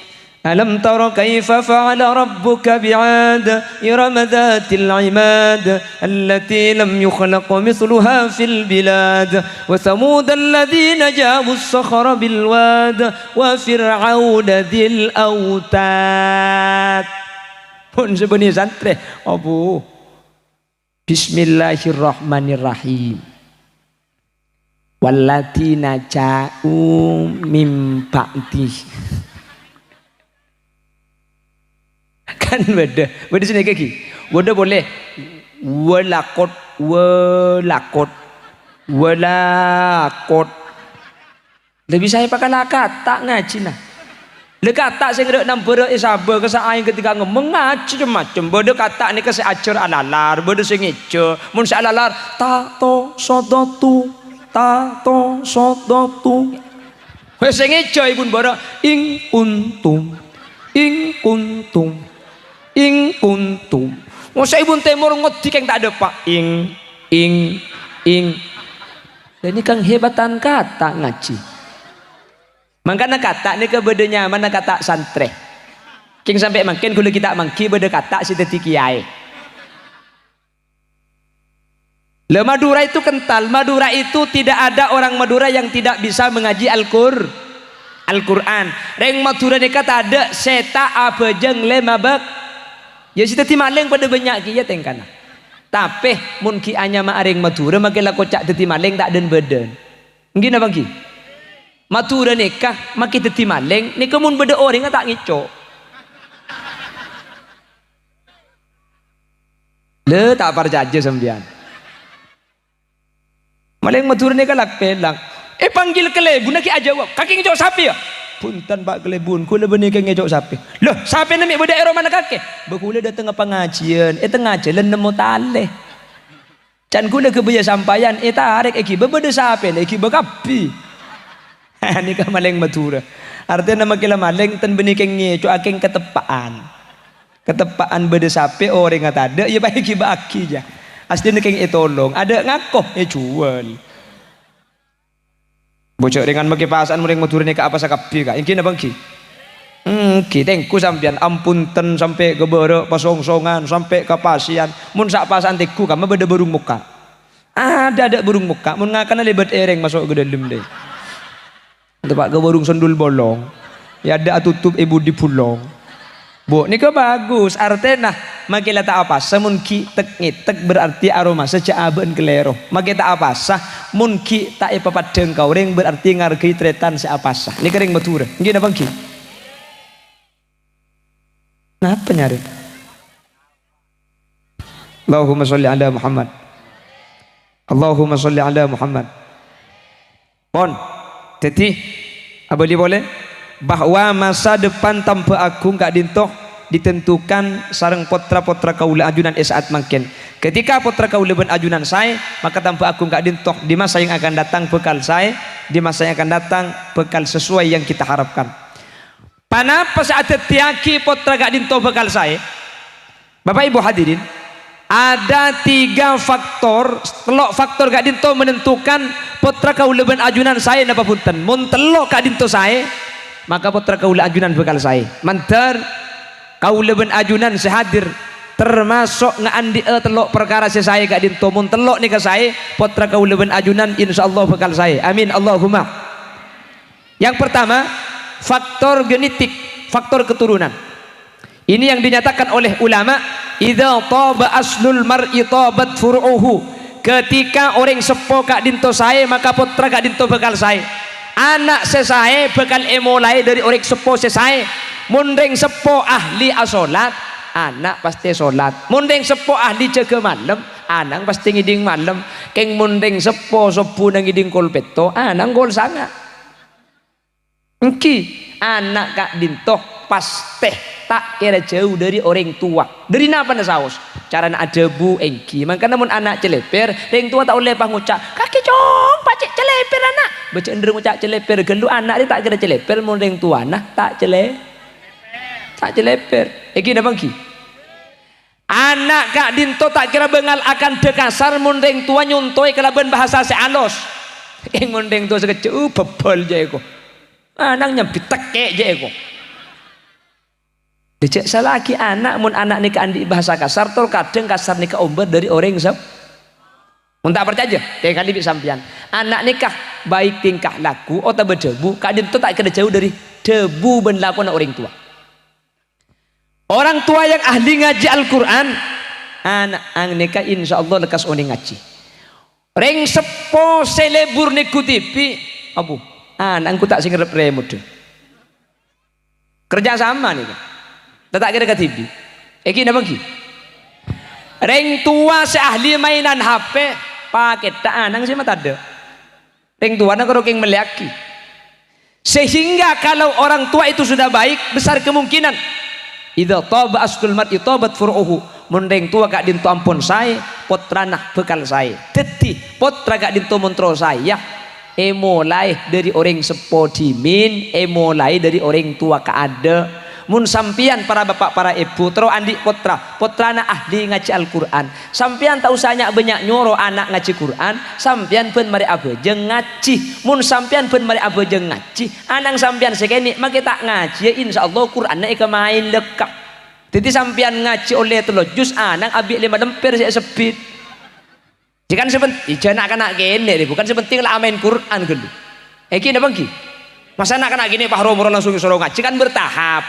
Alam tara kaifa fa'ala rabbuka bi'ad, irama dzatil 'imad, allati lam yukhlaq mitsluha fil bilad, wa tsamudalladzina jabus shakhra bil wad, wa fir'auna dzil autad. Pon sè bânnè santrè, abu. Bismillahirrahmanirrahim. Walladzina ja'u min ba'di. Kan bâdâ, bâdâ sè nèka ghi. Bâdâ polè. Walakot, walakot, walakot. Lha bisa èpakala kata' ngajhina. Lha kata' sè ngrè' nambârâ è sabâ ka saaèng ketika ngemmeng ngajhi cem-macem. Bâdâ kata' nèka sè ajhâr alalar, bâdâ sè ngèjhâ. Mon sè alalar, ta to sodotu, ta to sodotu. Wes sè ngèjhâ èbun bârâ, ing kuntum, ing kuntum, ing kuntum. Mosè èbun tèmor ngodhi kèng ta' dâpa'. Ing, ing, ing. Lha nèka kahebatan kata' ngajhi. Mangkana kata' nèka bâdâ nyamana kata' santrè. Kèng sampè' mangkèn ghulâ ghi' ta' mangghi bâdâ kata' sè dhâddhi kèyaè. Lha, Madura itu kental. Madura itu tidak ada orang Madura yang tidak bisa mengaji Al-Qur-, Al-Qur'an. Rèng Madura nèka tadâ' sè ta' abhâjâng lèma bâk. Ya, sè dhâddhi malèng padâ bânnya' kèya tèngkana. Tapè, mon ghi' anyama arèng Madura, makkè la koca' dhâddhi malèng ta' dhân-bâdhân. Ènggi napa ènggi? Madhurâ nèka makè dhâddhi malèng, nèka mon bâdâ orèngnga ta' ngèco'. Lè, ta' parcajâ sampèyan. Malèng Madhurâ nèka lak-pèlang. Èpanggil kalèbunna ghi' ajâwâb. "Kakè ngèco' sapè, yâ?" "Bhunten, Pa', kalèbun. Kaulâ bânnè kè ngèco' sapè." "Loh, sapèna mè' bâdâ è romana kakè?" "Bâ, kaulâ dâtengnga pangajiyân, è tengnga jhâlân nemmo talè. Can kaulâ ghâbâyâ sampayan, ètarèk èghibâ bâdâ sapèna èghibâ kabbhi." Nèka malèng Madhurâ. Artèna makè la malèng ten bânnè kèng ngèco' akèng kateppa'an. Kateppa'an bâdâ sapè orèngnga tadâ', iyâ pas èghibâ'âghi, jâ. Astèna kèng ètolong, adâ' ngako, èjhuwâl. Bojhâ' rèngan makè pasa'an mon rèng Madhurâ nèka apasa kabbhi, Ka'. Ènggi napa ènggi? Ènggi, tèngghu sampèyan. Ampon ten sampè' ka bârâ', pasongsongan, sampè' ka pasèyan. Mon sa'-pasa'an tèngghu, kamma bâdâ bârung mokka'. Adâ'-adâ' bârung mokka', mon ngakana lèbât èrèng maso' ka dâlem, dâ. Teppa' ka bârung sandul bolong. Yâ, adâ' atotop è budi bulong. Bu, nèka bagus, artèna makè la ta' apasa mon ghi' tek-ngètek, berarti aromasa jhâ' abâ'na kalèro. Makè ta' apasa mon ghi' ta' èpapaddhâng ka orèng, berarti ngargai tarètan sè apasa. Nèka rèng Madhurâ. Ènggi napa ènggi? Napa nyarè? Allahumma sholli ala Muhammad. Allahumma sholli ala Muhammad. Pon. Dhâddhi, abâli polè, bahwa masa depan tambhâ aghung ka'dinto ditentukan sareng pottra-pottra kaulâ ajunan è sa'at mangkèn. Ketika pottra kaulâ bân ajunan saè, maka tambhâ aghung ka'dinto di masa yang akan datang bhâkal saè, di masa yang akan datang bhâkal sesuai yang kita harapkan. Ponapa sè adhâddhiyâghi pottra ka'dinto bhâkal saè? Bapak Ibu hadirin, ada tiga faktor, tello' faktor ka'dinto menentukan pottra kaulâ bân ajunan saè napa bhunten. Mon tello' ka'dinto saè, maka pottra kaulâ ajunan bhâkal saè. Mandhâr kaulâ bân ajunan sè hadir, termaso' ngaandi'â tello' parkara sè saè ka'dinto. Mon tello' nèka saè, pottra kaulâ bân ajunan insyaallah bhâkal saè. Amin, Allahumma. Yang pertama, faktor genetik, faktor keturunan. Ini yang dinyatakan oleh ulama, "Idza taba aslul mar'i tabat furu'uhu." Ketika orèng seppo ka'dinto saè, maka pottra ka'dinto bhâkal saè. Ana' sè saè bhâkal èmolaè dâri orèng seppo sè saè. Mon rèng seppo ahli asolat, ana' pastè solat. Mon rèng seppo ahli jâgâ malem, ana' pastè ngèdhing malem. Kèng mon rèng seppo sobbhuna ngèdhing kol pètto, ana' kol sanga'. Ènggi, ana' ka'dinto pastè ta' kèra jâu dâri orèng towa. Dâri napana saos? Carana adhâbu ènggi. Mangkana mon ana' cèlèpèr, rèng towa ta' ollè pangoca', "Kakè cong, pa' cè' cèlèpèr ana'." Bâjâ endher ngoca' cèlèpèr, ghâllu ana' rè ta' kèra cèlèpèr mon rèng towana ta' cèlè-, ta' cèlèpèr. Ènggi napa ènggi? Ana' ka'dinto ta' kèra bângal akandhâ kasar mon rèng towa nyontowè kalabân bhâsa sè alos. Kèng mon rèng towa sakejjhâ', uh, bhâbhâl jâ' èko. Ana' nyambit tekkè' jâ' èko. Dâjâ' sala'aghi ana' mon ana' nèka andi' bhâsa kasar, tor kadhâng kasar nèka ombâr dâri orèng sep-, mon ta' parcajâ, tèngalè bi' sampèyan. Ana' nèka baik tingkah laku otabâ dhâbu, ka'dinto ta' kèra jâu dâri dhâbu bân lakona orèng towa. Orang tua yang ahli ngaji Al-Qur'an, ana' nèka insyaallah lekkas onèng ngaji. Rèng seppo sè lebur neggu T V, abu, ana' engko' ta' sè ngerrep remodda. Kerja sama nèka. Ta' kèra ka T V. Ènggi napa ènggi? Rèng towa sè ahli mainan H P, pakètta ana' sè matadâ'. Rèng towana karo kèng mellèyaghi. Sehingga kalau orang tua itu sudah baik, besar kemungkinan, "Idza taba aslul mar'i tabat furu'uhu." Mon rèng towa ka'dinto ampon saè, pottrana bhâkal saè. Dhâddhi, pottra ka'dinto mon terro saè, yâ, èmolaè dâri orèng seppo dhimèn, èmolaè dâri orèng towa kaadâ'. Mon sampèyan, para bapa', para èbhu, terro andi' pottra, pottrana ahli ngajhi Al-Qur'an, sampèyan ta' osa nya'-bânnya' nyoro ana' ngajhi Qur'an, sampèyan bân marè abhâjâng ngajhi. Mon sampèyan bân marè abhâjâng ngajhi, ana' sampèyan sè kènè' makè ta' ngajhiyâ, insyaallah Qur'anna èkamaèn lekka. Dhâddhi sampèyan ngajhi ollè tello juz, ana' abi' lèma lèmpèr sè èsebbhit. Jâ' kan sè pen-, ijâ na'-kana' kènè' rè, bu, kan sè penting la amaèn Qur'an ghâllu. Ènggi napa ènggi? Masa na'-kana' kènè' pas ro-moro langsung èsoro ngajhi, kan bertahap.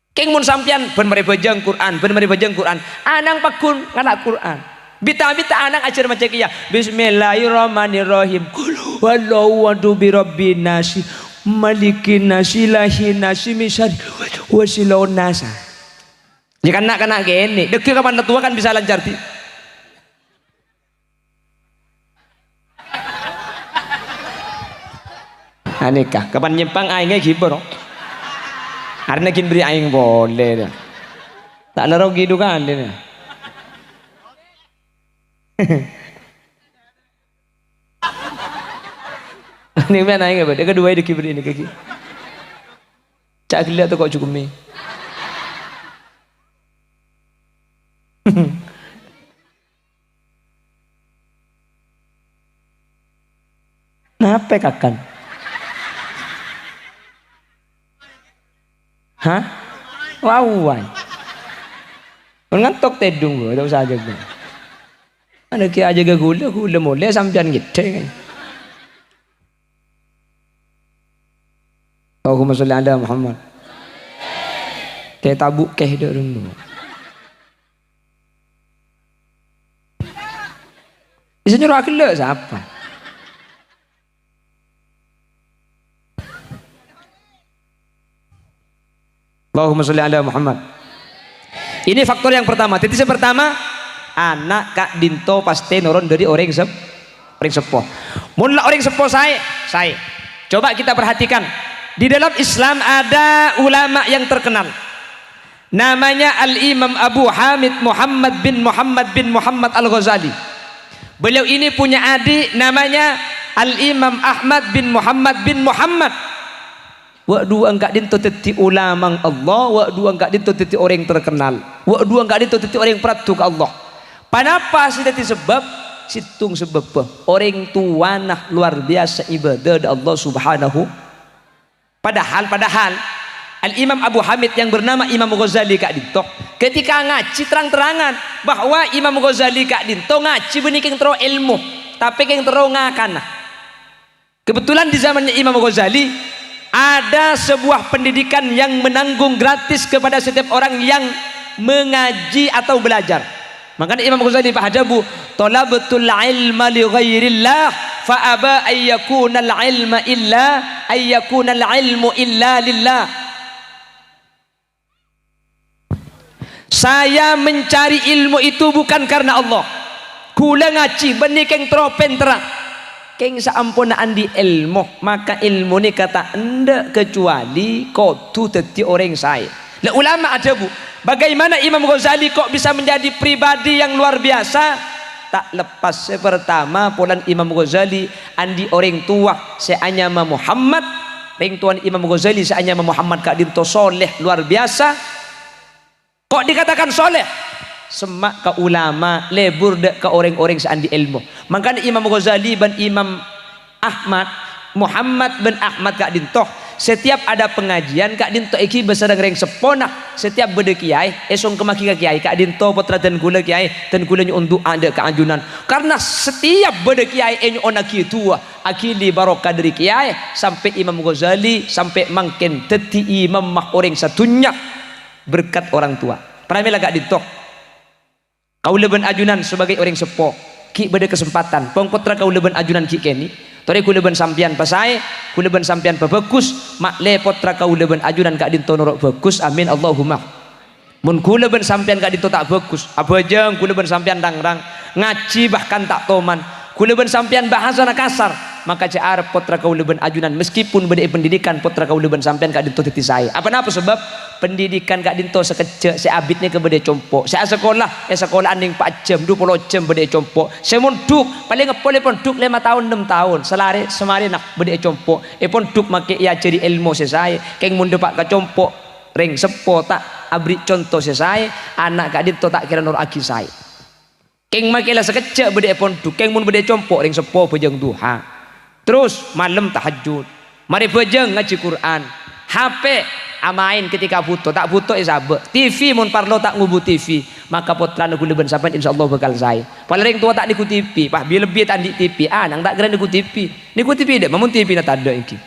Kèng mon sampèyan bân marè bhâjâng Qur'an, bân marè bhâjâng Qur'an, ana' pagghun ngala' Qur'an. Bita-bita ana' ajhâr maca kèya, "Bismillahirrahmanirrahim." Qul "Wal a'udzu bi rabbin nasi, malikin nasi, ilahin nasi, min syarri waswasil khannas." Ya, kan na'-kana' kènè', dhâggi' kapan la towa kan bisa lancar, Di'. Anèka, kapan nyèmpang aèngè ghibâ, no? Arèna ghi' bherri' aèng polè, no. Ta' la rogi du kalè, no. Nèng mèn aèng apa? Dâ' kaduwâ dâggi' bherri' nèka ghi. Ca' ghellâ' toko' jhukummè. Napè kakan? Hah? Wawai. Mon ngantok tèdung, ghu, ta' osa ajâgâ. Ana ghi' ajâgâ ghulâ, ghulâ molè sampèyan ngèdhing. Allahumma sholli ala Muhammad. Tè tabu' kè dâ' remma. Bisa nyoro aghellâ' sapa? Allahumma sholli ala Muhammad. Ini faktor yang pertama. Jadi, yang pertama, anak ka'dinto pasti noron dari orang sep-, orang seppo. Mon la orang seppo saè, saè. Coba kita perhatikan. Di dalam Islam ada ulama yang terkenal. Namanya Al-Imam Abu Hamid Muhammad bin Muhammad bin Muhammad Al-Ghazali. Beliau ini punya adik namanya Al-Imam Ahmad bin Muhammad bin Muhammad. Wâ' duwâ'ân ka'dinto dhâddhi olamana Allah, wâ' duwâ'ân ka'dinto dhâddhi orèng terkenal, wâ' duwâ'ân ka'dinto dhâddhi orèng paraddhu ka Allah. Ponapa sè dhâddhi sabâb? Sèttong sabâbbhâ. Orèng towana luar biasa ibadah dâ' Allah Subhanahu. Padahal, padahal, Al-Imam Abu Hamid yang bernama Imam Ghazali ka'dinto, ketika ngajhi terang-terangan bahwa Imam Ghazali ka'dinto ngajhi bânnè kèng terro èlmo, tapè kèng terro ngakana. Kebetulan di zamannya Imam Ghazali, ada sebuah pendidikan yang menanggung gratis kepada setiap orang yang mengaji atau belajar. Mangkana Imam Ghazali pas adhâbu, "Thalabtul ilma li ghairillah, fa aba ayyakunal ilma illa, ayyakunal ilmu illa lillah." Saya mencari ilmu itu bukan karena Allah. Ghulâ ngajhi bânnè kèng terro pènterra. Kèng saamponna andi' èlmo, maka èlmo nèka ta' endâ' kecuali kodhu dhâddhi orèng saè. La, ulama adhâbu, "Bagaimana Imam Ghazali kok bisa menjadi pribadi yang luar biasa?" Ta' lepas sè pertama, polana Imam Ghazali andi' orèng towa sè anyama Muhammad. Rèng towana Imam Ghazali sè anyama Muhammad ka'dinto soleh luar biasa. Kok dikatakan soleh? Semma' ka ulama, lebur dâ' ka orèng-orèng sè andi' èlmo. Mangkana Imam Ghazali bân Imam Ahmad, Muhammad bân Ahmad ka'dinto, setiap ada pengajian ka'dinto èghibâ sareng rèng seppona. Setiap bâdâ kiyaè, èsongkemmaghi ka kiyaè, "Ka'dinto pottra dân ghulâ kiyaè, dân ghulâ nyo'on du'a dâ' ka ajunan." Karena setiap bâdâ kiyaè ènyo'onnaghi du'a, aghili barokah dâri kiyaè, sampè' Imam Ghazali sampè' mangkèn dhâddhi imamma orèng sadhunnya berkat orang tua. Pramèla ka'dinto. Kaulâ bân ajunan sebagai orèng seppo, ghi' bâdâ kasempadhân, pong pottra kaulâ bân ajunan ghi' kènè', torè ghulâ bân sampèyan pasaè, ghulâ bân sampèyan pabhâghus, ma'lè pottra kaulâ bân ajunan ka'dinto noro' bhâghus, amin, Allahumma. Mon ghulâ bân sampèyan ka'dinto ta' bhâghus, abhâjâng ghulâ bân sampèyan rang-rang, ngajhi bahkan ta' toman, ghulâ bân sampèyan bhâsana kasar, maka jhâ' arep pottra kaulâ bân ajunan, meskipun bâdâ è pendidikan, pottra kaulâ bân sampèyan ka'dinto dhâddhi saè. Apa napa sabâb? Pendidikan ka'dinto sakejjhâ', sè abit nèka bâdâ è compo', sè asakola, è sakola'an nèng pa' jhâm, du polo jhâm bâdâ è compo', sè mondhuk, palèng èpolè pondhuk lèma taon, nem taon, salarè-, samarèna bâdâ è compo', è pondhuk makè èajhâri èlmo sè saè, kèng mon dâpa' ka compo', rèng seppo ta' aberri' conto sè saè, ana' ka'dinto ta' kèra noro'aghi saè. Kèng makè la sakejjhâ' bâdâ è pondhuk, kèng mon bâdâ è compo' rèng seppo bhâjâng duha. Terros malem tahajjud. Marè bhâjâng ngajhi Qur'an. H P amaèn ketika buto, ta' buto èsabâ'. T V mon parlo ta' ngobu T V. Maka pottrana ghulâ bân sampèyan insyaallah bhâkal saè. Pala rèng towa ta' nèghu T V, pas bi-, lebbi ta' andi' T V, ana' ta' kèra nèghu T V. Nèghu T V dâ' mon T V-na tadâ' èngghi.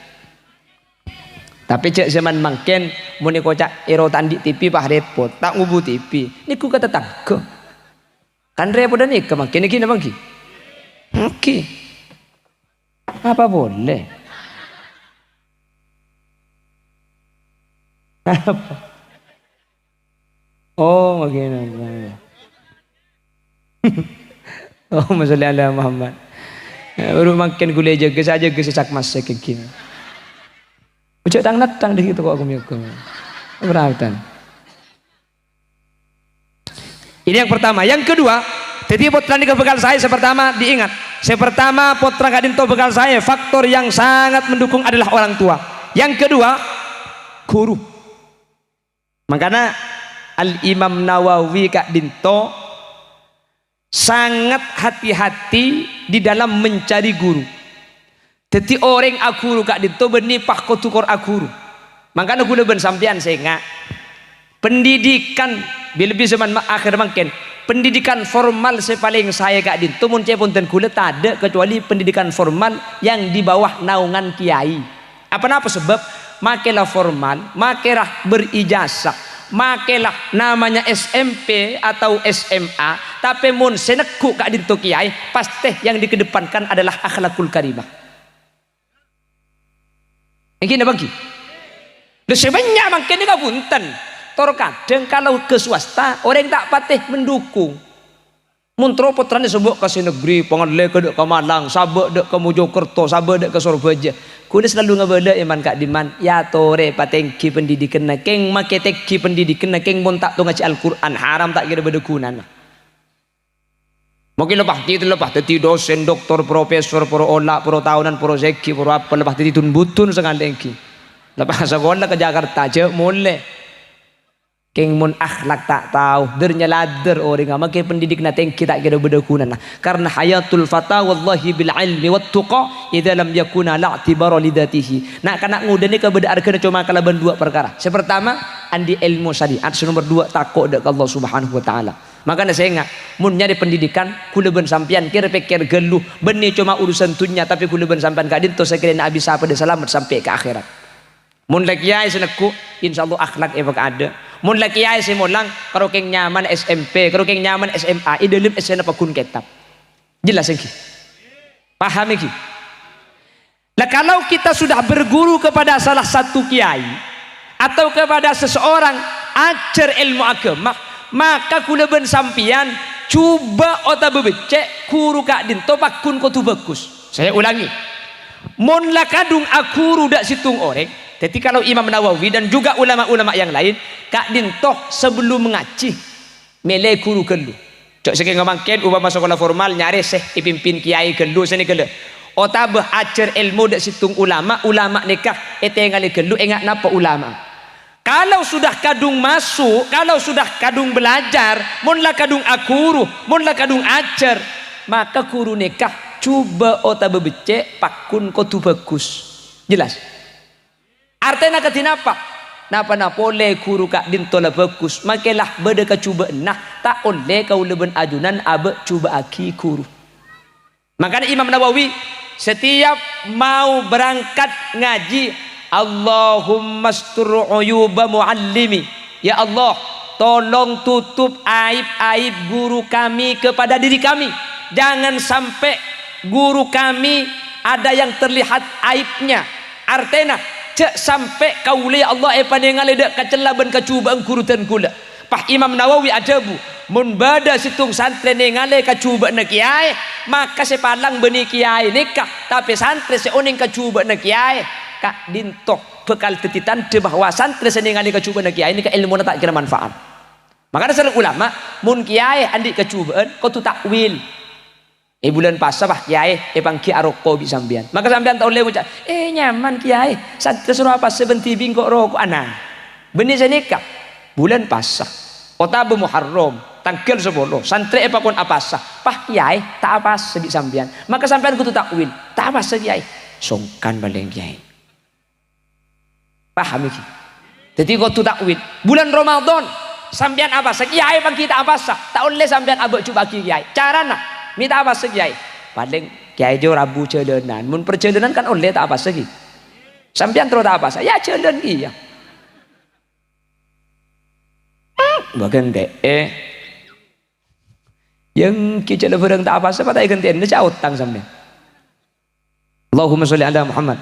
Tapè jhâ' jhâman mangkèn, mon èkoca' èro ta' andi' T V, pas rèpot. Ta' ngobu T V. Nèghu ka tatangghâ. Kan rèpot ghânèka mangkèn, èngghi napa èngghi? Èngghi. Apa boleh? Apa? Oh, begini. Allahumma sholli ala Muhammad. Ya, baru makin gulai jaga saja, jaga sè cak masè kayak gini. Ojo tang-natang di situ kok, gumi-gumi. Beratan. Ini yang pertama. Yang kedua, jadi pottra nèka bhâkal saè sè pertama diingat. Sè pertama, pottra ka'dinto bhâkal saè, faktor yang sangat mendukung adalah orang tua. Yang kedua, guru. Mangkana Al-Imam Nawawi ka'dinto sangat hati-hati di dalam mencari guru. Dhâddhi orèng aghuru ka'dinto bânnè pas kodhu kor aghuru. Mangkana ghulâ bân sampèyan sènga', pendidikan, bi-, lebbi zaman ma-, akhir mangkèn, pendidikan formal sè palèng saè ka'dinto mon cè' ponten ghulâ tadâ' kecuali pendidikan formal yang di bawah naungan kiai. Apa napa sebab? Makè la formal, makè la berijazah, makè la namanya S M P atau S M A, tapè mon sè neggu' ka'dinto kiai, pastè yang dikedepankan adalah akhlakul karimah. Èngghi napa èngghi? Lha sè bânnya' mangkèn nèka bhunten. Tor kadhâng kalau ke swasta, orèng ta' patè mendukung. Mon terro pottrana sabâ' ka sè negri, pangallè ka dâ' ka Malang, sabâ' dâ' ka Mojokerto, sabâ' dâ' ka Sorbhâjâ. Ghulâ selalu ngabâlâ, "Èman ka'dimman?" "Yâ torè patèngghi pendidikanna, kèng makè tèngghi pendidikanna, kèng mon ta' tao ngajhi Al-Qur'an, haram ta' kèra bâdâ ghunana." Mungkin lepas itu, lepas dhâddhi dosen, doktor, profesor, poro ola', poro taonan, poro sèngghi, poro apa, lepas dhâddhi dun-budun sakalè èngghi. Lepas sakola ka Jakarta, jhâ' molè. Kèng mon akhlak ta' tao, dâr-nyalèdâr orèngnga, makè pendidikanna tèngghi ta' kèra bâdâ ghunana. Karena hayatul fata wallahi bil ilmi wat tuqa, idza lam yakuna la i'tibara li dzatihi. Na'-kana' ngodâ nèka bâdâ arghâna coma kalabân duwâ' parkara. Sè partama, andi' èlmo syariat, sè nomer duwâ' tako' dâ' ka Allah Subhanahu wa Ta'ala. Mangkana sènga', mon nyarè pendidikan, ghulâ bân sampèyan kèra pèkkèr ghâllu, bânnè coma urusan dhunnya, tapè ghulâ bân sampèyan ka'dinto sakalèyanna abissa padâ salamet sampè' ka akhèrat. Mon la kiyaè sè neggu', insyaallah akhlak èpakaadâ'. Mon la kiyaè sè molang, karo kèng nyamana S M P, karo kèng nyamana S M A, è dâlem èssèna pagghun kètab. Jelas èngghi? Paham èngghi? Lah, kalau kita sudah berguru kepada salah satu kiai atau kepada seseorang, ajhâr èlmo aghâma, maka ghulâ bân sampèyan jhubâ' otabâ beccè' ghuru ka'dinto pagghun kodhu bhâghus. Saya ulangi, mon la kadhung aghuru dâ' sèttong orèng, dhâddhi kalau Imam Nawawi dan juga ulama-ulama yang lain, ka'dinto sebelum ngajhi, mèlè ghuru ghâllu. Jhâ' sakèng mangkèn, upama sakola formal nyarè sè èpimpin kiyaè ghâllu sè nèka la. Otabâ ajhâr èlmo dâ' sèttong ulama, ulama nèka ètèngalè ghâllu, enga' napa ulama. Kalau sudah kadhung maso', kalau sudah kadhung belajar, mon la kadhung aghuru, mon la kadhung ajhâr, maka ghuru nèka jhubâ' otabâ beccè' pagghun kodhu bhâghus. Jelas? Artèna kadhi napa? Napa-napa polè ghuru ka'dinto la bhâghus, makè la bâdâ kajhubâ'ânna, ta' ollè kaulâ bân ajunan abâ' jhubâ'aghi ghuru. Makana Imam Nawawi setiap mau berangkat ngaji, "Allahummastur uyuba muallimi." Ya Allah, tolong tutup aib-aib guru kami kepada diri kami. Jangan sampai guru kami ada yang terlihat aibnya. Artèna, jhâ' sampè' kaulâ, ya Allah, èpanèngalè dâ' kacella bân kajhubâ'ân ghuru dân ghulâ. Pas Imam Nawawi adhâbu, "Mon bâdâ sèttong santrè nèngalè kajhubâ'ânna kiyaè, maka sè palang bânnè kiyaè nèka, tapè santrè sè onèng kajhubâ'ânna kiyaè, ka'dinto bhâkal dhâddhi tandhâ bahwa santrè sè nèngalè kajhubâ'ânna kiyaè nèka èlmona ta' kèra manfaat." Makana sareng ulama, mon kiyaè andi' kajhubâ'ân, kodhu ta'wil. È bulân pasa, pas, kiyaè èpangghi aroko bi' sampèyan. Maka sampèyan ta' ollè ngoca', "Eh, nyaman, kiyaè. Santrè soro apasa bân dhibi' engko' roko'an." Nah, bânnè sanèka. Bulân pasa. Otabâ Muharram, tangghâl sapolo, santrè èpakon apasa. Pas, kiyaè ta' apasa bi' sampèyan. Maka sampèyan kodhu ta'wil. "Ta' apasa, kiyaè." "Songkan palèng, kiyaè." Paham iki? Dhâddhi kodhu ta'wil. Bulân Ramadan, sampèyan apasa, kiyaè pangghi ta' apasa. Ta' ollè sampèyan abâ' jhubâ'aghi kiyaè. Carana, mè' ta' apasa kiyaè. Palèng kiyaè jhâ' rabu jhâlânan. Mon parjhâlânan kan ollè ta' apasa ghi. Sampèyan terro ta' apasa, ya jhâlân kèya. Bâgân te'è. Yang kèya jhâlân bhârâng ta' apasa, pas ta' èghântè'ana, jhâ' otang sampèyan. Allahumma sholli ala Muhammad.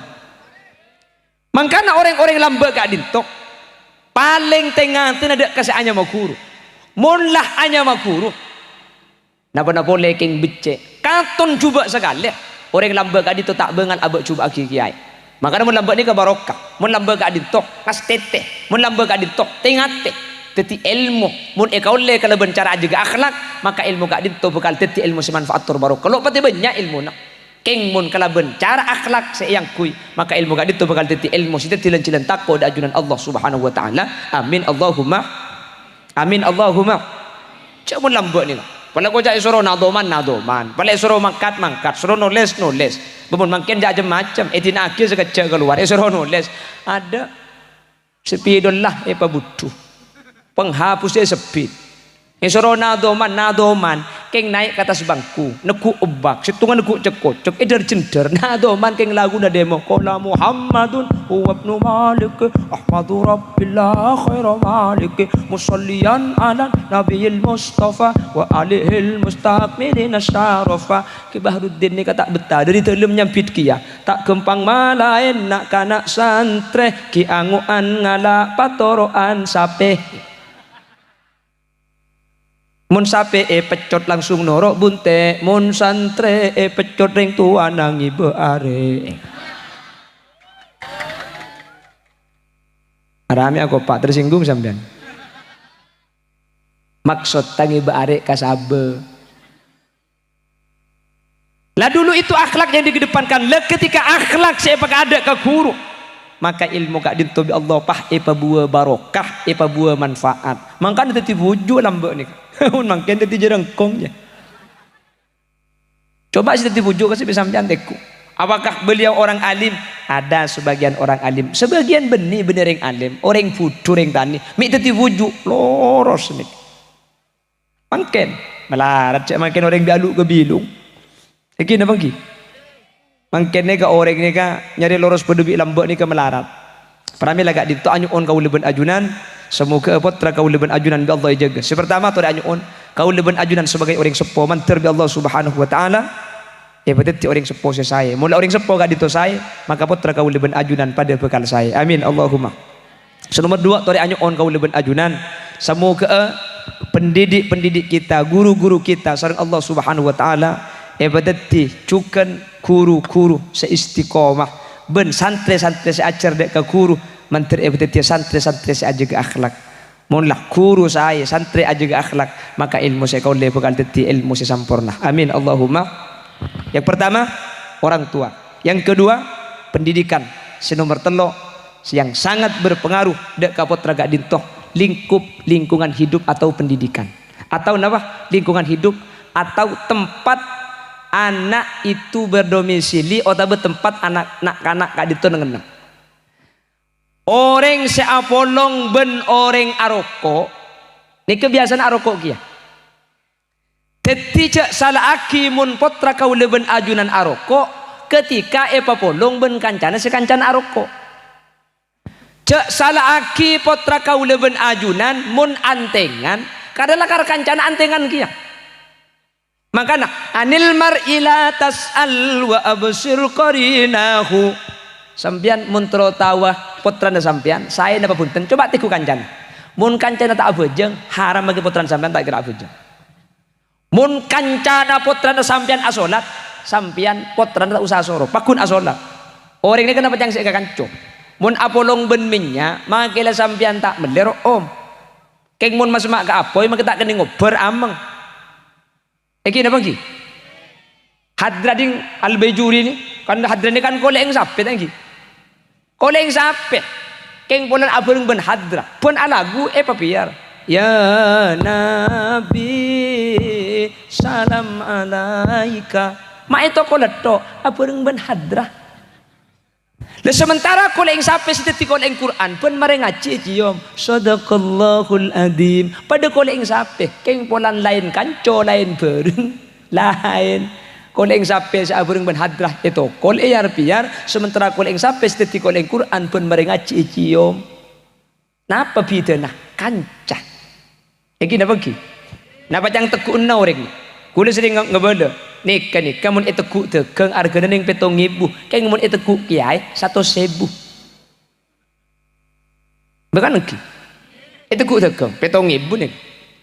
Mangkana orèng-orèng lambâ' ka'dinto palèng tè-ngatèna dâ' ka sè anyama ghuru. Mon la anyama ghuru, napa-napa polè kèng beccè', katon jhubâ' sakalè. Orèng lambâ' ka'dinto ta' bângal abâ' jhubâ'aghi kèyaè. Mangkana mon lambâ' nèka barokah, mon lambâ' ka'dinto ngastètè, mon lambâ' ka'dinto tè-ngatè. Dhâddhi èlmo, mon èkaollè kalabân cara ajâgâ akhlak, maka èlmo ka'dinto bhâkal dhâddhi èlmo sè manfaat tor barokah. Lo' patè bânnya' èlmona. Kèng mon kalabân cara akhlak sè èangghuy, maka èlmo ka'dinto bhâkal dhâddhi èlmo sè dhâddhi lan-jhâlân tako' dâ' ajunan Allah Subhanahu wa Ta'ala. Amin, Allahumma amin, Allahumma. Jhâ' mon lambâ' nèka. Pala koca' èsoro nadhoman, nadhoman. Pala èsoro mangkat, mangkat. Soro nolès, nolès. Bâ mon mangkèn jhâ' cem-macem. Èdina'aghi sakejjhâ' kalowar. Èsoro nolès. Adâ'. Spidol la èpabudhu. Penghapus èsebbit. Èsoro nadhoman, nadhoman. Kèng naè' ka attas bangku. Neggu' obbak. Sèttonga neggu' cek-kocek. Èdhâr-jhendhâr. Nadhoman kèng laguna demo. Qala Muhammadun huwa ibnu Malik. Ahmadu Rabbi la khaira Malik. Musalliyan ala Nabiyil Mustafa. Wa alihil mustakmilina syarafa. Kè Bahruddin nèka ta' bettah. Dâri dâlem nyambit kèya. Ta' ghâmpang malaèn na'-kana' santrè, ghi' ango'an ngala' patoro'an sapè. Mon sapè èpeccot langsung noro' bunte', mon santrè èpeccot rèng towana ngibâ arè'. Ramè akopa', tersinggung sampèyan. Maksodda ngibâ arè' ka sabâ. Lah, dulu itu akhlak yang dikedepankan. Lah, ketika akhlak sè èpakaadâ' ka ghuru, maka èlmo ka'dinto bi' Allah pas èpabhuwâ barokah, èpabhuwâ manfaat. Mangkana dhâddhi bhuju' lambâ' nèka. Mon mangkèn dhâddhi jhârângkong, ya. Coba sè dhâddhi bhuju' ka sè bi' sampèyan tèngghu. Apakah beliau orang alim? Ada sebagian orang alim. Sebagian bânnè, bânnè rèng alim. Orèng budhu, rèng tanè. Mè' dhâddhi bhuju'. Loros, mè'. Mangkèn, malarat cè' mangkèn orèng bi' alu' ka bilung. Èngghi napa èngghi? Mangkèn nèka orèng nèka nyarè loros padâ bi' lambâ' nèka malarat. Pramèla ka'dinto anyo'on kaulâ bân ajunan, samoghâ pottra kaulâ bân ajunan bi' Allah èjâgâ. Sè partama torè anyo'on, kaulâ bân ajunan sebagai orèng seppo mandhâr bi' Allah Subhanahu wa Ta'ala, èpadhâddhi orèng seppo sè saè. Mon la orèng seppo ka'dinto saè, maka pottra kaulâ bân ajunan padâ bhâkal saè. Amin, Allahumma. Sè nomer duwâ', torè anyo'on kaulâ bân ajunan, samoghâ'â pendidik-pendidik kita, guru-guru kita sareng Allah Subhanahu wa Ta'ala èpadhâddhi jhughân ghuru-ghuru sè istiqomah, bân santrè-santrè sè ajhâr dâ' ka ghuru, mandhâr èpadhâddhiyâ santrè-santrè sè ajâgâ akhlak. Mon la ghuru saè, santrè ajâgâ akhlak, maka èlmo sè èkaollè bhâkal dhâddhi èlmo sè samporna. Amin, Allahumma. Yang pertama, orang tua. Yang kedua, pendidikan. Sè nomer tello', yang sangat berpengaruh dâ' ka pottra ka'dinto, lingkup, lingkungan hidup atau pendidikan. Atau napa? Lingkungan hidup atau tempat anak itu berdomisili otabâ tempat anak, na'-kana' ka'dinto nengngenna. Orèng sè apolong bân orèng aroko', nèka biyasana aroko' kèya. Dhâddhi, jhâ' sala'aghi mon pottra kaulâ bân ajunan aroko' ketika èpapolong bân kancana sè kancana aroko'. Jhâ' sala'aghi pottra kaulâ bân ajunan mon antèngan, kadhâng lakar kancana antèngan kèya. Mangkana, "Anil mar'i la tas'al wa absir qarinahu." Sampèyan mon terro taowa pottrana sampèyan, saè napa bhunten, coba tèngghu kancana. Mon kancana ta' abhâjâng, haram maghi pottrana sampèyan ta' kèra abhâjâng. Mon kancana pottrana sampèyan asolat, sampèyan pottrana ta' osa asoro, pagghun asolat. Orèng nèka napa ca'na sè èkakanco? Mon apolong bân mènnya', mangkèla sampèyan ta' mellè ro'om. Kèng mon masemma' ka apoy, mangkè ta' kennèng ngobbhâr ameng. Èngghi napa èngghi? Hadra dhing Al-Baijuri nè, kan hadra nè kan kolè'eng sapè ta' èngghi? Kolè'eng sapè. Kèng polana abhâreng bân hadra. Bân alagu èpapèyar. Ya Nabi, salam alaika. Ma' è toko lètto', abhâreng bân hadra. Lah, sementara kolè'eng sapè sè dhâddhi kolè'eng Qur'an, bân marè ngajhi ècèyom. Shadaqallahul adzim. Padâ kolè'eng sapè, kèng polana laèn kanco, laèn bhâreng, laèn. Kolè'eng sapè sè abhâreng bân hadrah ètokol, èyar-pèyar, sementara kolè'eng sapè sè dhâddhi kolè'eng Qur'an, bân marè ngajhi ècèyom. Napa bhidhâna? Kanca. Èngghi napa èngghi? Napa ca'na tegghu'ânna orèng? Kaulâ serrèng nga-, ngabâlâ. Nèka, nèka mon ètegghu' dhâghâng arghâna nèng pèttong èbu, kèng mon ètegghu' kèyaè satos èbu. Bukan èngghi. Ètegghu' dhâghâng pèttong èbu nèng.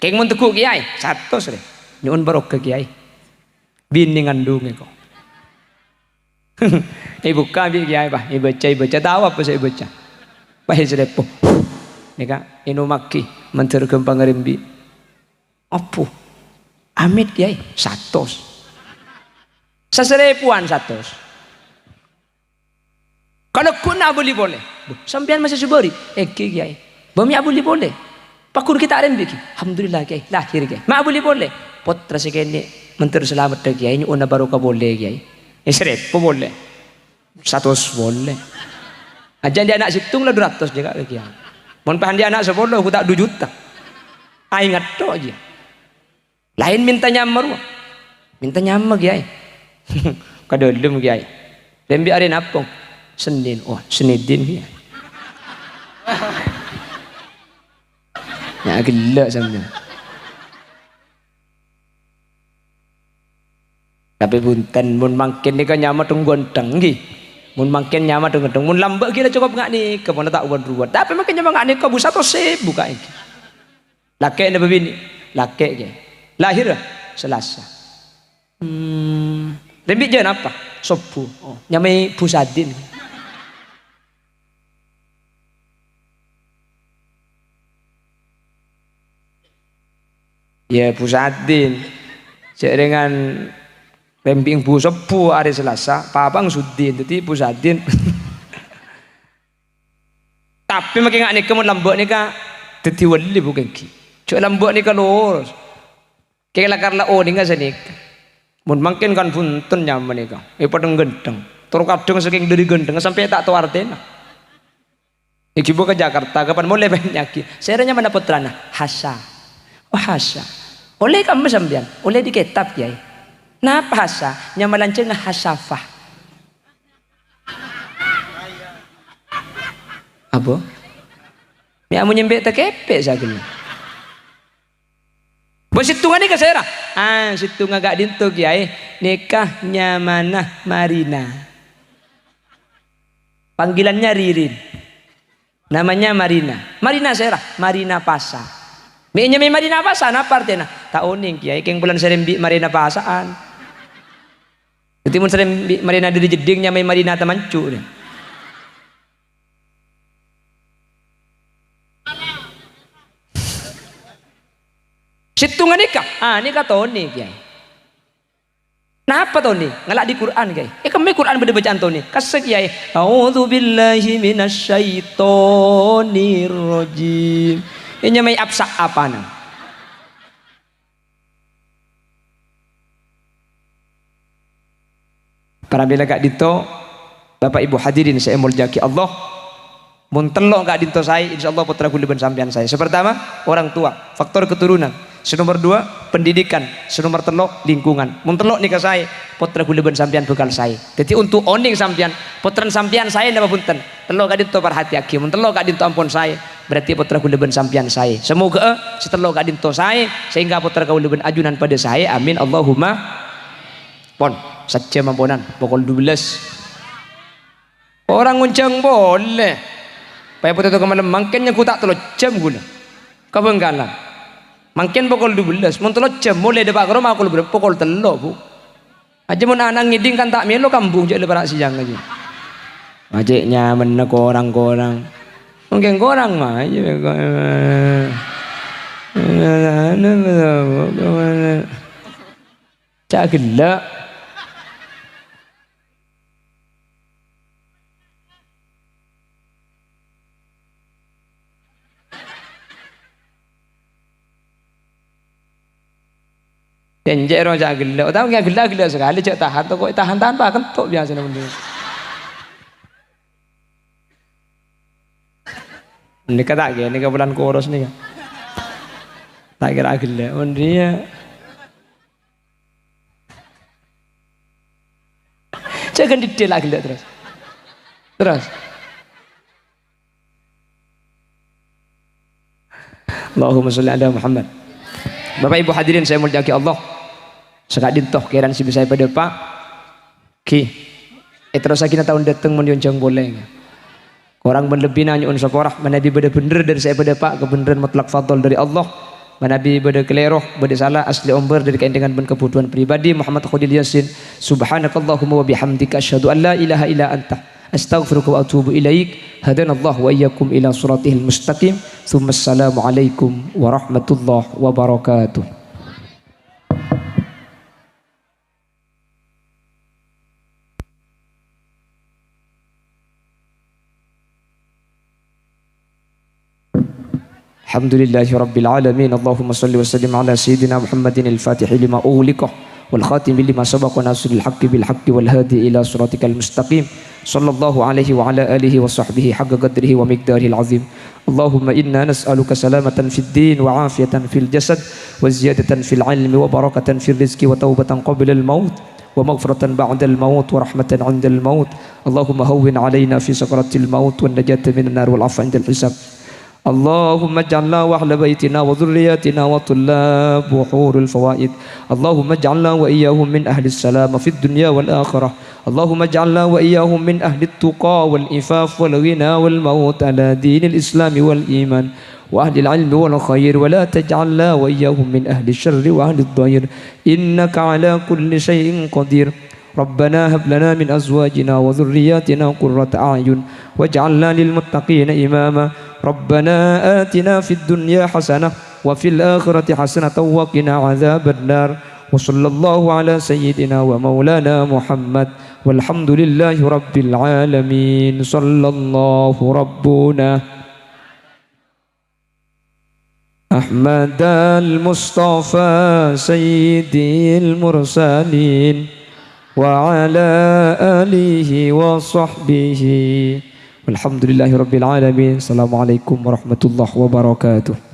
Kèng mon tegghu' kèyaè satos rè. Nyo'on barokah kèyaè. Binè ngandhungè ko. Èbukka' bi' kèyaè, pas èbâca, èbâca, tao apa sè èbâca. Pas èsarèpo. Nèka, ènomaghi, mandhâr ghâmpang ngarembi. Apo? Amit, kèyaè, satos. Sasarèpowan satos. Kalagghuna abâli polè. "Bu, sampèyan masè sabâri'?" "Èngghi, kèyaè." "Bâ mè' abâli polè?" "Paggun ghi' ta' rembi', ghi." "Alhamdulillah, kèyaè. Lahèr, kèyaè." "Ma' abâli polè?" "Pottra sè kènè' mandhâr salameddhâ, kèyaè, nyo'ona barokah polè, kèyaè." Èsarèpo polè. Satos polè. Ajâ' andi' ana' sèttong la du ratos jâ' ka kèyaè. Mon pas andi' ana' sapolo, ghu ta' du juta. Aènga' tho' jiyâ. Laèn mènta nyama rowa. Mènta nyama, kèyaè. Ka dâlem, kèyaè. "Rembi' arè napa, Kong?" "Sennèn." "Oh, Sennèdin, kèyaè." Nya ghellâ' sampèyan. Tapè bhunten, mon mangkèn nèka nyama dhung-ghândhâng, ghi. Mon mangkèn nyama dhung-ghândhâng. Mon lambâ' ghi la cokop nga' nèka, mon la ta' wan-ruwan. Tapè mangkèn nyama nga' nèka, Bu, satos èbu ka èngghi. Lakè' napa binè'? Lakè', kèyaè. Lahèr Salasa. Hmm. Rembi' jhâ' napa? Sobbhu. Oh, nyamaè Bu Sadin. Yâ, Bu Sadin. Jhâ' rèngan rembi'eng Bu Sobbhu arè Salasa, papa'eng Sudin. Dhâddhi Bu Sadin. Tapè mangkèn nga' nèka mon lambâ' nèka dhâddhi wali, Bu, kèngghi. Jhâ' lambâ' nèka loros. Kèng lakar la onènga sanèka. Mon mangkèn kan bhunten nyama nèka. Èpadhâng-ghândhâng. Tor kadhâng sakèng dhâri ghândhângnga sampè' ta' tao artèna. Èghibâ ka Jakarta, kapan molè bânnya'aghi. Sèra nyamana pottrana? Hasa. Oh, Hasa. Ollè kamma sampèyan? Ollè dâri kètab, Kèyaè. Napa Hasa? Nyama lanjhângnga Hasafah. Apa? Mè' amu nyambi' takèpè' saghellâ'. Bâ' sèttongnga nèka sèra? Ah, sèttongnga ka'dinto, Kèyaè. Nèka nyamana Marina. Panggilannya Ririn. Namanya Marina. Marina sèra? Marina Pasa. Mè' nyamaè Marina Pasa, napa artèna? Ta' onèng, Kèyaè, kèng polana sè rembi' Marina Pasa'an. Dhâddhi mon sè rembi' Marina dhâri Jeddhing nyamaè Marina Tamancu. Sèttongnga nèka? Ah, nèka Toni, Kèyaè. Napa Toni? Ngala' dâri Qur'an, Kèyaè. Eh, kemmè Qur'an bâdâ bâcaan Toni. Kassa, Kèyaè. "A'udzubillahi minasyaitonirrajim." Eh, nyamaè apsa' apana? Pramila ka'dinto, Bapak Ibu hadirin sè èmoljâ'aghi Allah, mon tello' ka'dinto saè, insyaallah pottra kaulâ bân sampèyan saè. Sè partama, orang tua, faktor keturunan. Sè nomor dua, pendidikan. Sè nomor tello', lingkungan. Mon tello' nèka saè, pottra kaulâ bân sampèyan bhâkal saè. Dhâddhi, onto' onèng sampèyan, pottrana sampèyan saè napa bhunten? Tello' ka'dinto parhatèyaghi. Mon tello' ka'dinto ampon saè, berarti pottra kaulâ bân sampèyan saè. Samoghâ'â sè tello' ka'dinto saè, sehingga pottra kaulâ bân ajunan padâ saè. Amin, Allahumma. Pon, sajjhâm amponan, pokol dua belas. Orèng ngonjhâng polè. Payah potè toko malem, mangkèn nyangghu ta' tello jhâm ghulâ. Ka Bhângkalan. Mangkèn pokol dua belas, mon tello jhâm, molè dâpa' ka roma pokol bârâmpa? Pokol tello', Bu. Ajâ mon ana' ngèdhing kan ta' mèlo kambung, jhâ' la para' sèyang ajâ. Ajâ nyamana korang-korang. Mangkèn korang mah, ajâ. Ca' ghellâ'. Enjâ' ro ca' ghellâ'. Otabâ ghellâ'-ghellâ' sakalè, jhâ' tahan, toko tahan-tahan pakentok biyasana bendher. Nèka ta' kèya, nèka bulân koros nèka. Ta' kèra ghellâ', mon rèya. Jhâ' ghândhidhâ la ghellâ' terros. Terros. Allahumma sholli ala Muhammad. Bapak Ibu hadirin saya muliakan Allah. Saka'dinto kèran sè bisa èpadâpa'. Ghi, èterrossaghina taon dâteng mon èyonjhâng polè. Korang bân lebbina nyo'on sapora, manabi bâdâ bhendher dâri sè èpadâpa', kabhendherran mutlak fadl dâri Allah. Manabi bâdâ kalèro, bâdâ sala, asli ombâr dâri kaèndhengan bân kabudhuwân pribadi. Muhammad Khalil Yasin. Subhanakallahumma wa bihamdika, asyhadu an la ilaha illa anta, astaghfiruka wa atubu ilaik. Hadanallahu wa iyyakum ila siratihil mustaqim. Tsumma assalamu alaikum warahmatullahi wabarakatuh. الحمد لله رب العالمين. اللهم صل وسلم على سيدنا محمد الفاتح لما أغلق والخاتم لما سبق ناصر الحق بالحق والهادي إلى صراطك المستقيم. صلى الله عليه وعلى آله وصحبه حق قدره ومقداره العظيم. اللهم إنا نسألك سلامة في الدين وعافية في الجسد وزيادة في العلم وبركة في الرزق وتوبة قبل الموت ومغفرة بعد الموت ورحمة عند الموت. اللهم هون علينا في سكرات الموت والنجاة من النار والعفو عند الحساب. اللهم اجعلنا وأهل بيتنا وذرياتنا وطلاب بحور الفوائد. اللهم اجعلنا وإياهم من أهل السلامة في الدنيا والآخرة. اللهم اجعلنا وإياهم من أهل التقى والعفاف والغنى والموت على دين الإسلام والإيمان وأهل العلم والخير، ولا تجعلنا وإياهم من أهل الشر وأهل الضير، إنك على كل شيء قدير. ربنا هب لنا من أزواجنا وذرياتنا قرة أعين واجعلنا للمتقين إماما. ربنا آتنا في الدنيا حسنة وفي الآخرة حسنة وقنا عذاب النار. وصلى الله على سيدنا ومولانا محمد. والحمد لله رب العالمين. صلى الله ربنا أحمد المصطفى سيد المرسلين وعلى آله وصحبه. والحمد لله رب العالمين. السلام عليكم ورحمة الله وبركاته.